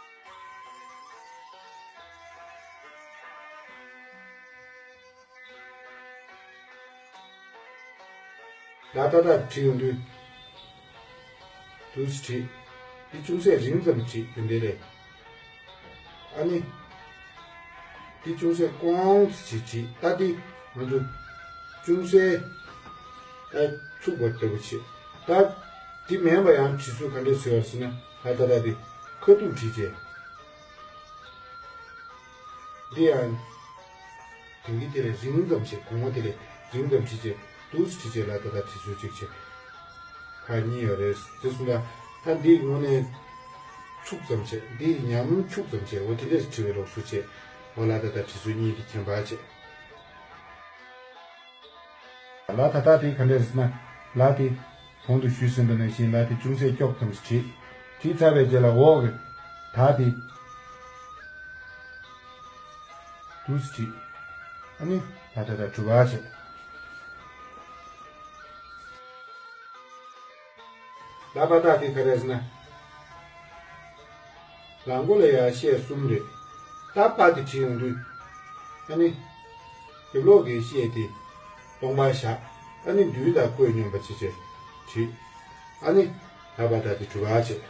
ལ་ཏ་བཏགས་བྲིས་ཡོང་དུས། དུས་བྲིས། འདི་ཅུང་ཟད་རིང་ཙམ་བྲིས་ཡོང་དེ་རེད། ཨ་ནི། འདི་ཅུང་ཟད་ཀོང་ཙམ་བྲིས། ད་འདི་ང་ཚོ་ཅུང་ཟད་ད་ཚུགས་པ་ལྟ་བུ་བྱེད། ད་འདི་མིན་པ་ཡང་བྲིས་ཚུལ་ག་འདྲས་བཟོས་པ་ཟེར་ན། ལ་ཏ་བཏགས་འདི་ཁ་ཐུག་བྲིས་བྱས། འདི་ཡང་། དེང་གི་དེ་ལས་རིང་ཙམ་བྱས། གོང་མ་དེ་ལས་རིང་ཙམ་བྲིས་བྱས། དུས་བྲིས་བྱས་ལ་ཏ་བཏགས་བྲིས་ཚུལ་གཅིག་བྱས། ཁག་གཉིས་ཡོད་རེད། དེ་སོང་ཙང་ད་འདི་དངོས་གནས་ཚུགས་ཙམ་བྱས། འདི་ཉམས་འཁྱུག་ཙམ་བྱས། འོ་དེ་འདྲས་བྲིས་པའི་ལོགས་སུ་བྱས། འོ་ལ་ཏ་བཏགས་བྲིས་ཚུལ་གཉིས་དེ་མཁྱེན་པ་བྱས། ལ་ཏ་བཏགས་དེ་ག་འདྲས་ཟེར་ན། ལ་དེ་གོང་དུ་ཞུས་ཟིན་པ་ནང་བཞིན་ལ་དེ་ཅུང་ཟད་ཀྱོག་ཙམ་བྲིས། བྲིས་ཚར་བའི་རྗེས་ལ་འོག་གི་ད་དེ། དུས་བྲིས། ཨ་ནི་ལ་ཏ་བཏགས་གྲུབ་པ་བྱེད། ལ་པ་བཏགས་དེ་ག་རེ་ཟེར་ན། ལ་མགོ་ལ་ཡ་ཤད་གསུམ་རེད། ད་པ་དེ་བྲིས་ཡོང་དུས། ཨ་ནི། རྒྱབ་ལོགས་ཀྱི་ཤད་དེ་སྟོང་པར་བཞག་ཨ་ནི་རྡུལ་དང་ཁོད་སྙོམས་པ་བྱེད་བྱེད་བྲིས། ཨ་ནི། ལ་པ་བཏགས་དེ་གྲུབ་པ་བྱེད།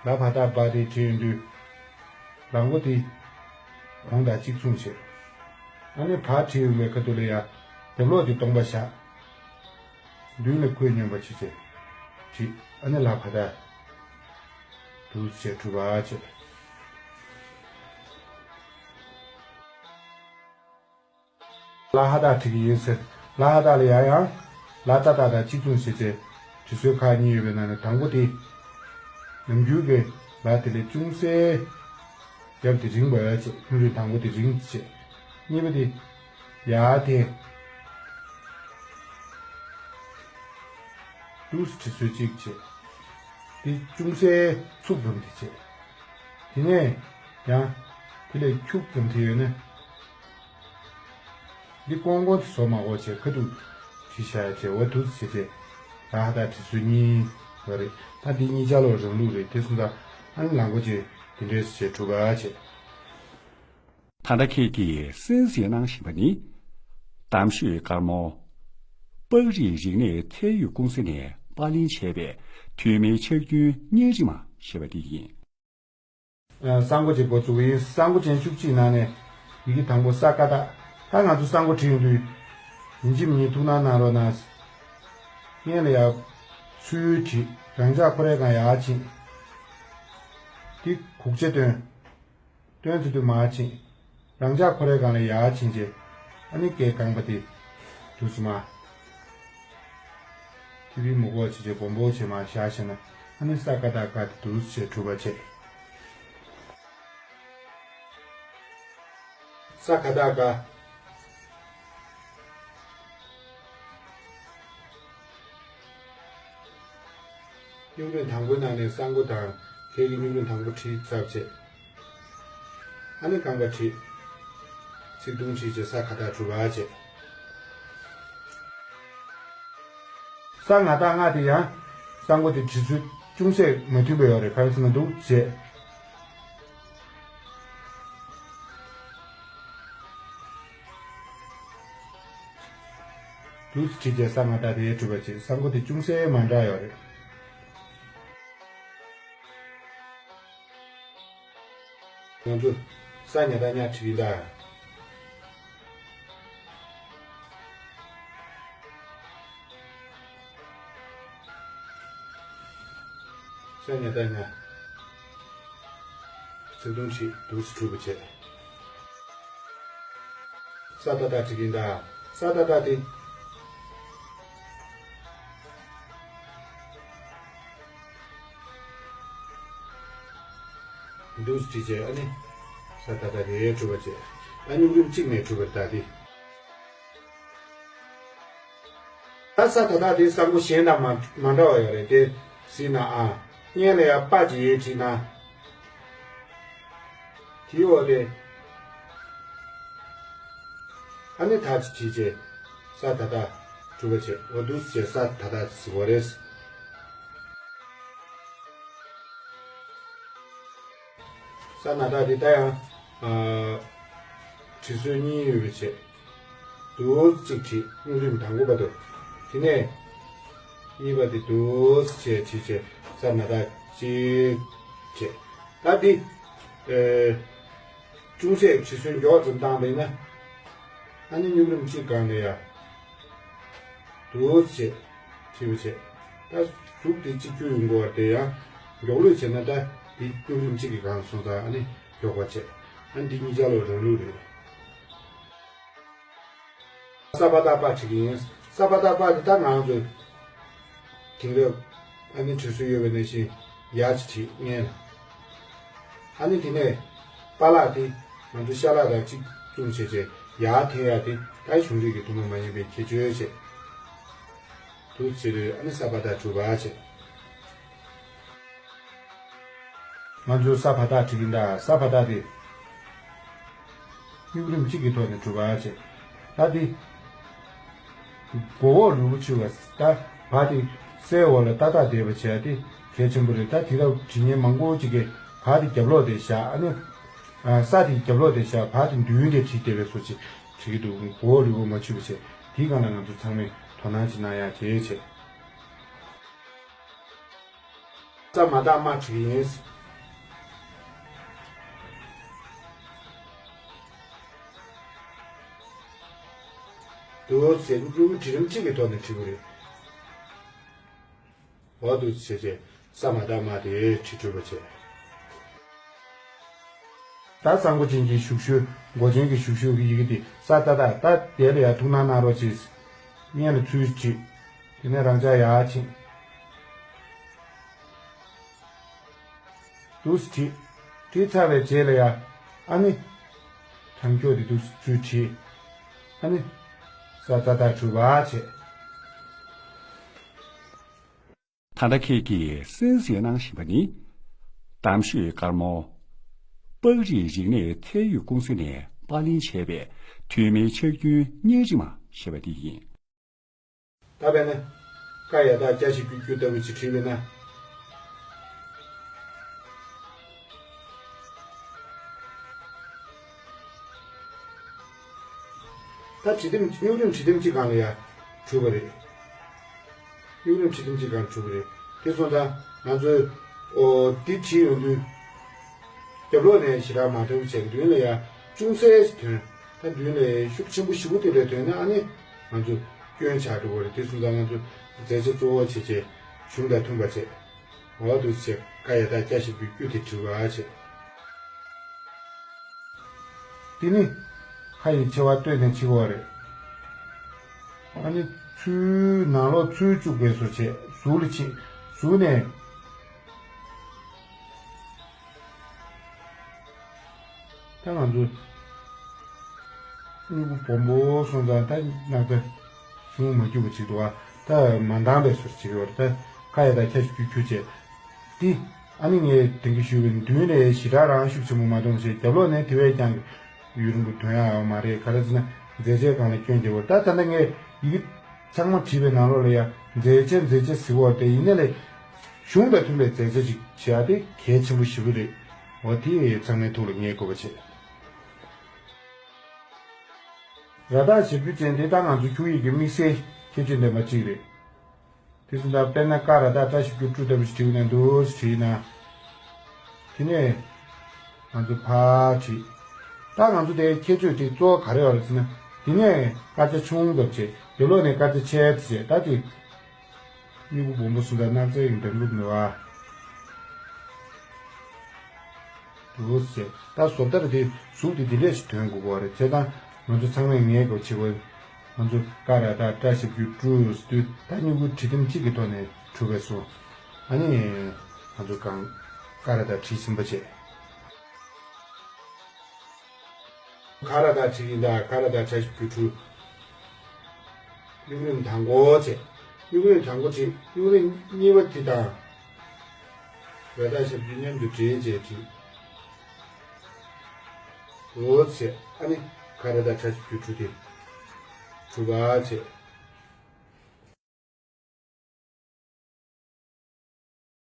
ལ་བ་བཏགས་བ་དེ་བྲིས་ཡོང་དུས། ལ་མགོ་དེ་གོང་དང་གཅིག་མཚུངས་བྱེད། ཨ་ནི་བ་བྲིས་ཡོང་བའི་ཁ་ཐུག་ལ་ཡ། རྒྱབ་ལོགས་དེ་སྟོང་པ་བཞག་རྡུལ་ལ་ཁོད་སྙོམས་པ་བྱེད་བྱེད་བྲིས། ཨ་ནི་ལ་བ་བཏགས་དུས་བྱས་གྲུབ་པ་བྱེད། ལ་ཧ་བཏགས་བྲིས་ཀྱི་ཡིན་ཟེར། ལ་ཧ་བཏགས་ལ་ཡང་ཡང་། ལ་ཏ་བཏགས་དང་གཅིག་མཚུངས་བྱེད་ཚེ། བྲིས་སྲོལ་ཁག་གཉིས་ཡོད་པའི་ནང་ནས་དང་པོ་དེ། ནམ་རྒྱུན་གྱི་ལ་དེ་ལས་ཅུང་ཟད། རྒྱབ་དེ་རིང་བ་བྱེད། སྔོན་འགྲོའི་དང་པོ་དེ་རིང་བྱེད། གཉིས་པ་དེ། ཡ་དེ། དུས་བྲིས་སྲོལ་གཅིག་བྱེད། དེ་ཅུང་ཟད་ཚུགས་ཙམ་དེ་བྱེད། དེ་ནས་ཡང་། དེ་ལས་འཁྱུག་ཙམ་དེ་ཡོད་ན། འདི་ཀོང་ཀོང་དེ་བཟོ་མ་དགོས་བྱས་ཁ་ཐུག་བྲིས་བཞག་བྱས་འོ་དུས་བྱས་བྱས་ལ་ཧ་བཏགས་བྲིས་ཚུལ་གཉིས་ཡོད་རེད། ད་འདི་གཉིས་ཆ་ལོག་རང་ལུགས་རེད། དེ་སོང་ཙང་ཨ་ནི་ལ་མགོ་བྱས་དེ་འདྲས་བྱས་གྲུབ་པ་བྱས། ད་ལྟ་ཁྱེད་ཀྱིས་གསན་གཟིགས་གནང་བཞིན་པ་ནི། གཏམ་ཤོད་དཀར་མོ། པགས་རིགས་རིག་གནས་ཚད་ཡོད་ཀུང་སི་ནས་པར་ལེན་བྱས་པའི་ཐོན་མིའི་ཕྱག་རྒྱུན་གཉན་རིམ་ཞེས་པ་འདི་ཡིན། ས་མགོ་ཅན་འགོ་བཙུགས་ཡིན། ས་མགོ་ཅན་བཅུ་གཅིག་ནང་ནས་ཡི་གེ་དང་པོ་ས་ཀ་བཏགས། ད་ང་ཚོ་ས་མགོ་བྲིས་ཡོང་དུས། ཡིན་གཅིག་མིན་གཅིག་ཐུགས་སྣང་གནང་རོགས་གནང་། སྔོན་ལ་ཡ། ཚུལ་བྲིས། རང་འཇགས་ཁོ་རའི་སྒང་ཡར་ཕྱིན། འདི་གུག་ཆ་སྟོན། སྟོན་ཚུལ་དུ་མར་ཕྱིན། རང་འཇགས་ཁོ་རའི་སྒང་ལ་ཡར་ཕྱིན་རྗེས། ཨ་ནི་སྐད་རྐང་པ་དེ། དུས་སུ་མ། ཐི་བི་མུ་གོ་བྱེད་བྱེད་སྦོམ་པོ་བྱེད་མ་བཞག་བྱས་ན། ཨ་ནི་ས་ཀ་བཏགས་ཀ་དེ་དུས་བྱེད་གྲུབ་པ་བྱེད། ས་ཀ་བཏགས་ཀ། སྨྱུག་རིང་དང་པོའི་ནང་ནས་ས་མགོ་དང་ཁལ་གྱི་སྨྱུག་རིང་དང་པོ་བྲིས་ཚར་བྱས། ཨ་ནི་རྐང་པ་བྲིས། ཚིག་ཐུང་བྲིས་བྱས་ས་ག་བཏགས་གྲུབ་པ་བྱས། ས་ང་བཏགས་ང་དེ་ཡང་ས་མགོ་དེ་བྲིས་ཚུལ་ཅུང་ཟད་མ་མཐུན་པ་ཡོད་རེད། ག་རེ་ཟེར་ན་འདུག་བྱས། དུས་བྲིས་བྱས་ས་ང་བཏགས་དེ་གྲུབ་པ་བྱས། ས་མགོ་དེ་ཅུང་ཟད་མ་འདྲ་ཡོད་རེད། ང་ཚོ་ས་ཉ་བཏགས་ཉ་བྲིས་ཡིན་ད། ས་ཉ་བཏགས་ཉ། ཚིག་ཐུང་བྲིས་དུས་སུ་གྲུབ་པ་བྱས། ས་ཏ་བཏགས་བྲིས་ཡིན་ད། ས་ཏ་བཏགས་དེ། འདུག་བྲིས་བྱས། ཨ་ནི་ས་ད་བཏགས་དེ་གྲུབ་པ་བྱས། ད་སྨྱུག་རིམ་གཅིག་ནས་གྲུབ་པར་བཏགས་ཏེ། ད་ས་ད་བཏགས་དེ་ས་མགོ་གཞན་དང་མ་མ་འདྲ་བ་ཡོད་རེད་དེ། སི་ན་ཨ། སྔོན་ལ་ཡང་པ་ཅིག་ཡོད་བྲིས་ན། དེའི་འོག་དེ། ཨ་ནི་ད་ཅིག་བྲིས་བྱས། ས་ད་བཏགས་གྲུབ་པ་བྱས། འོ་འདུག་བྱས་ས་ད་བཏགས་ཟེར་བ་རེད། ས་ན་བཏགས་དེ་ད་ཡང་། ཨ། བྲིས་སྲོལ་གཉིས་ཡོད་པའི་ཆེད། འདུག་གཅིག་བྲིས། སྨྱུག་རིམ་དང་པོ་བར་དུ། དེ་ནས་གཉིས་པ་དེ་འདུག་བྱས་བྲིས་བྱས། ས་ན་བཏགས་གཅིག་བྱས། ད་འདི། ཨེ། ཅུང་ཟད་བྲིས་སྲོལ་མགྱོགས་ཙམ་བཏང་བས་ན། ཨ་ནི་སྨྱུག་རིམ་གཅིག་སྒང་ལ་ཡ། འདུག་བྱས། བྲིས་པ་བྱས། ད་གཟུགས་དེ་གཅིག་གྱུར་ཡོང་དགོས་པ་དེ་ཡང་མགྱོགས་ལོས་བྱས་ན། ད་འདི་སྨྱུག་རིམ་གཅིག་གི་སྒང་སོང་ཙང་ཨ་ནི་མགྱོགས་པ་བྱས། ཨ་ནི་འདི་གཉིས་ཆ་ལོ་རང་ལུགས་རེད། ས་པ་བཏགས་པ་བྲིས་ཀྱི་ཡིན། ས་པ་བཏགས་པ་དེ་ད་ང་ཚོས་དེང་རབས་ཨ་ནི་བྲིས་སྲོལ་ཡོད་པ་ནང་བཞིན་ཡ་ཅིག་བྲིས་སྔོན་ལ། ཨ་ནི་དེ་ནས་པ་ལགས་དེ་ང་ཚོ་ཤ་ལག་དང་གཅིག་མཚུངས་བྱས་བྱས་ཡར་འཐེན་ཡ་དེ་ད་གཞུང་འབྲེལ་གྱི་ཐུན་མོང་མ་ཡིན་པའི་ཁྱད་ཆོས་བྱས། འདུག་བྱས་དུས་ཨ་ནི་ས་པ་བཏགས་གྲུབ་པ་བྱས། ང་ཚོས་ས་བ་བཏགས་བྲིས་ཀྱི་འདུག་ས་བ་བཏགས་དེ་སྨྱུག་རིམ་གཅིག་གི་ཐོག་ནས་གྲུབ་པ་བྱས། ད་དེ་མགོ་འོག་ལུས་པོ་ཆུ་བ། ད་བ་དེ་སའི་འོག་ལ་ཏག་ཏག་བསྡད་པ་བྱས། དེ་གལ་ཆེན་པོ་རེད། ད་དེང་རབས་བྲིས་མཁན་མང་པོ་ཅིག་གིས་བ་དེ་རྒྱབ་ལོགས་དེ་བཞག་ཨ་ནི་ས་དེ་རྒྱབ་ལོགས་དེ་བཞག་བ་དེ་མདུན་དེ་བྲིས་བསྡད་པའི་བཟོ་ཅིག་བྲིས་ཀྱི་འདུག་མགོ་འོག་ལུས་པོ་མ་ཆུ་བ་བྱས། དེའི་སྒང་ལ་ང་ཚོ་ཚང་མས་དོ་སྣང་ཅིག་གནང་ཡག་བྱས་བྱས། ས་མ་བཏགས་མ་བྲིས་ཡིན། འདུག་ཟེར་སྨྱུག་རིམ་གཅིག་གི་ཐོག་ནས་བྲིས་པ་རེད། འོ་འདུག་ཟེར་བྱས་ས་མ་བཏགས་མ་དེ་བྲིས་གྲུབ་པ་བྱས། ད་ས་མགོ་ཅན་གྱི་བཞུགས་ཤུལ། མགོ་ཅན་གྱི་བཞུགས་ཤུལ་གྱི་ཡི་གེ་དེ་ས་ཏ་བཏགས། ད་དེ་ལ་ཡང་ཐུགས་སྣང་གནང་རོགས་གྱིས། སྔོན་ལ་ཚུར་བྲིས། དེ་ནས་རང་འཇགས་ཡར་ཕྱིན། འདུག་སེ་བྲིས། བྲིས་ཚར་བའི་རྗེས་ལ་ཡ། ཨ་ནི། དྲང་འཁྱོག་དེ་འདུག་སེ་ཚུར་བྲིས། ཨ་ནི། ས་ཏ་བཏགས་གྲུབ་པ་བྱས། ད་ལྟ་ཁྱེད་ཀྱིས་གསན་གཟིགས་གནང་བཞིན་པ་ནི། གཏམ་ཤོད་དཀར་མོ། པགས་རིགས་རིག་གནས་ཚད་ཡོད་ཀུང་སི་ནས་པར་ལེན་བྱས་པའི་ཐོན་མིའི་ཕྱག་རྒྱུན་རྙིང་རིས་མ་ཞེས་པ་དེ་ཡིན། ད་དཔེར་ན། ཀ་ཡ་བཏགས་ཀྱ་ཞབས་ཀྱུ་ཀྱུ་ལྟ་བུ་ཅིག་བྲིས་པས་ན། ད་བྲིས་དེམ་སྨྱུག་རིམ་བྲིས་དེམ་གཅིག་སྒང་ལ་ཡ་གྲུབ་པ་རེད། སྨྱུག་རིམ་བྲིས་དེམ་གཅིག་སྒང་གྲུབ་པ་རེད། དེ་སོང་ཙང་ང་ཚོས་ཨོ་འདི་བྲིས་ཡོང་དུས། རྒྱབ་ལོགས་ནས་ཞེ་དྲག་མ་ཐོན་བྱས་མདུན་ལ་ཡ་ཅུང་ཟད་ཐོན། ད་མདུན་ལ་ཤུགས་ཆེན་པོ་ཞེ་པོ་དེ་འདྲ་ཐོན་ན་ཨ་ནི་ང་ཚོ་སྐྱོན་ཆགས་འགྲོ་གི་རེད། དེ་སོང་ཙང་ང་ཚོ་མཛད་བྱ་གཙོ་བོ་བྱས་བྱས་གཞུང་དང་མཐུན་པ་བྱས། འོ་འདུག་སེ་བྱས་ཀ་ཡ་བཏགས་ཀྱ་ཞབས་ཀྱུ་ཀྱུ་དེ་བྲིས་པ་བྱས། དེ་ནི་ཁ་ཡི་ཕྱེ་བ་སྟོད་ནས་ཕྱེ་བ་རེད། ཨ་ནི་ཚུར་ནང་ལོགས་ཚུར་བཅུག་པའི་བཟོ་བྱས་གཟུགས་ལ་ཕྱིན། གཟུགས་ནས། ད་ང་ཚོ་སྨྱུ་གུ་སྦོམ་པོ་སོང་ཙང་ད་སྣག་ཚ་ཆུང་ངུ་མ་རྒྱུག་པ་ཅིག་འདུག་ཨ། ད་མ་འདང་བའི་བཟོ་བྱེད་ཀྱི་ཡོད་རེད། ད་ཁ་ཡ་བཏགས་ཁྱ་ཞབས་ཀྱུ་ཁྱུ་བྱས། འདི་ཨ་ནི་ངས་དེང་གི་ཞུས་པའི་མདུན་ནས་ཞེ་དྲག་རང་ཤུགས་ཆེན་པོ་མ་གཏོང་བྱས། རྒྱབ་ལོགས་ནས་དེ་བས་ཀྱང་ཡུན་རིང་པོ་ཐོན་ཡག་ཡོད་མ་རེད། ག་རེ་ཟེར་ན་མཛད་བྱའི་སྒང་ལ་སྐྱོན་རྒྱག་པ་རེད། ད་ད་ལྟ་ངས་ཡི་གེ་ཚང་མ་བྲིས་པའི་ནང་ལོགས་ལ་ཡ་མཛད་བྱ་མཛད་བྱ་ཟེར་བ་དེ་ཡིན་ན་ལས། གཞུང་དང་མཐུན་པའི་མཛད་བྱ་ཅིག་བྱེད་ཡ་དེ་གལ་ཆེན་པོ་ཞེ་པོ་རེད། འོ་དེ་ཚང་མའི་ཐུགས་ལ་ངེས་དགོས་པ་བྱེད། ར་བཏགས་ཞབས་ཀྱུ་ཅན་དེ་ད་ང་ཚོ་ཁྱུག་ཡིག་གི་དམིགས་བསལ་ཁྱད་ཆོས་ལྡན་པ་གཅིག་རེད། དེ་ཚོ་ད་དཔེར་ན་ཀ་ར་བཏགས་ཀྲ་ཞབས་ཀྱུ་ཀྲུ་ལྟ་བུ་ཞིག་བྲིས་ན་འདུག་སེ་བྲིས་ན། དེ་ནས་ང་ཚོ་ཕར་བྲིས། ད་ང་ཚོ་དེའི་ཁྱད་ཆོས་དེ་གཙོ་བོ་ག་རེ་ཡོད་རེད་ཟེར་ན། དེ་ནས་སྐར་ཆ་ཆུང་ཙམ་བྱས། རྒྱབ་ལོགས་ནས་སྐར་ཆ་ཆེ་ཙམ་བྱས། ད་དེ། སྨྱུ་གུ་སྦོམ་པོ་སུ་དང་སྣག་ཚའི་འདམ་རུབ་ནུ་བ། འདུག་ཟེར། ད་བཟོ་ལྟར་དེ་གཟུགས་དེ་དེ་འདྲས་ཤིག་ཐོན་དགོས་ཀྱི་རེད། བྱས་ཙང་ང་ཚོ་ཚང་མས་ངེས་དགོས་བྱེད་དགོས། ང་ཚོ་ཀ་ར་བཏགས་ཀྲ་ཞབས་ཀྱུ་ཀྲུ་ཟེར་དུས་ད་སྨྱུ་གུ་འབྲི་དེམ་གཅིག་གི་ཐོག་ནས་གྲུབ་པས་སོ། ཨ་ནི། ང་ཚོ་གང་། ཀ་ར་བཏགས་བྲིས་ཟིན་པ་བྱས། ག་ར་བཏགས་བྲི་ཡིན་ད། ག་ར་བཏགས་བྲ་ཞབས་ཀྱུ་བྲུ། གཡུག་རིང་དང་པོ་བྱས། གཡུག་རིང་དང་པོ་བྲིས། གཡུག་རིང་གཉིས་པ་འདི་དང་། ར་བཏགས་ཞབས་ཀྱུ་མཉམ་དུ་འབྲེལ་བྱས་བྲིས། འོ་བྱས། ཨ་ནི་ག་ར་བཏགས་བྲ་ཞབས་ཀྱུ་བྲུ་སྟེ། གྲུ་པ་བྱས།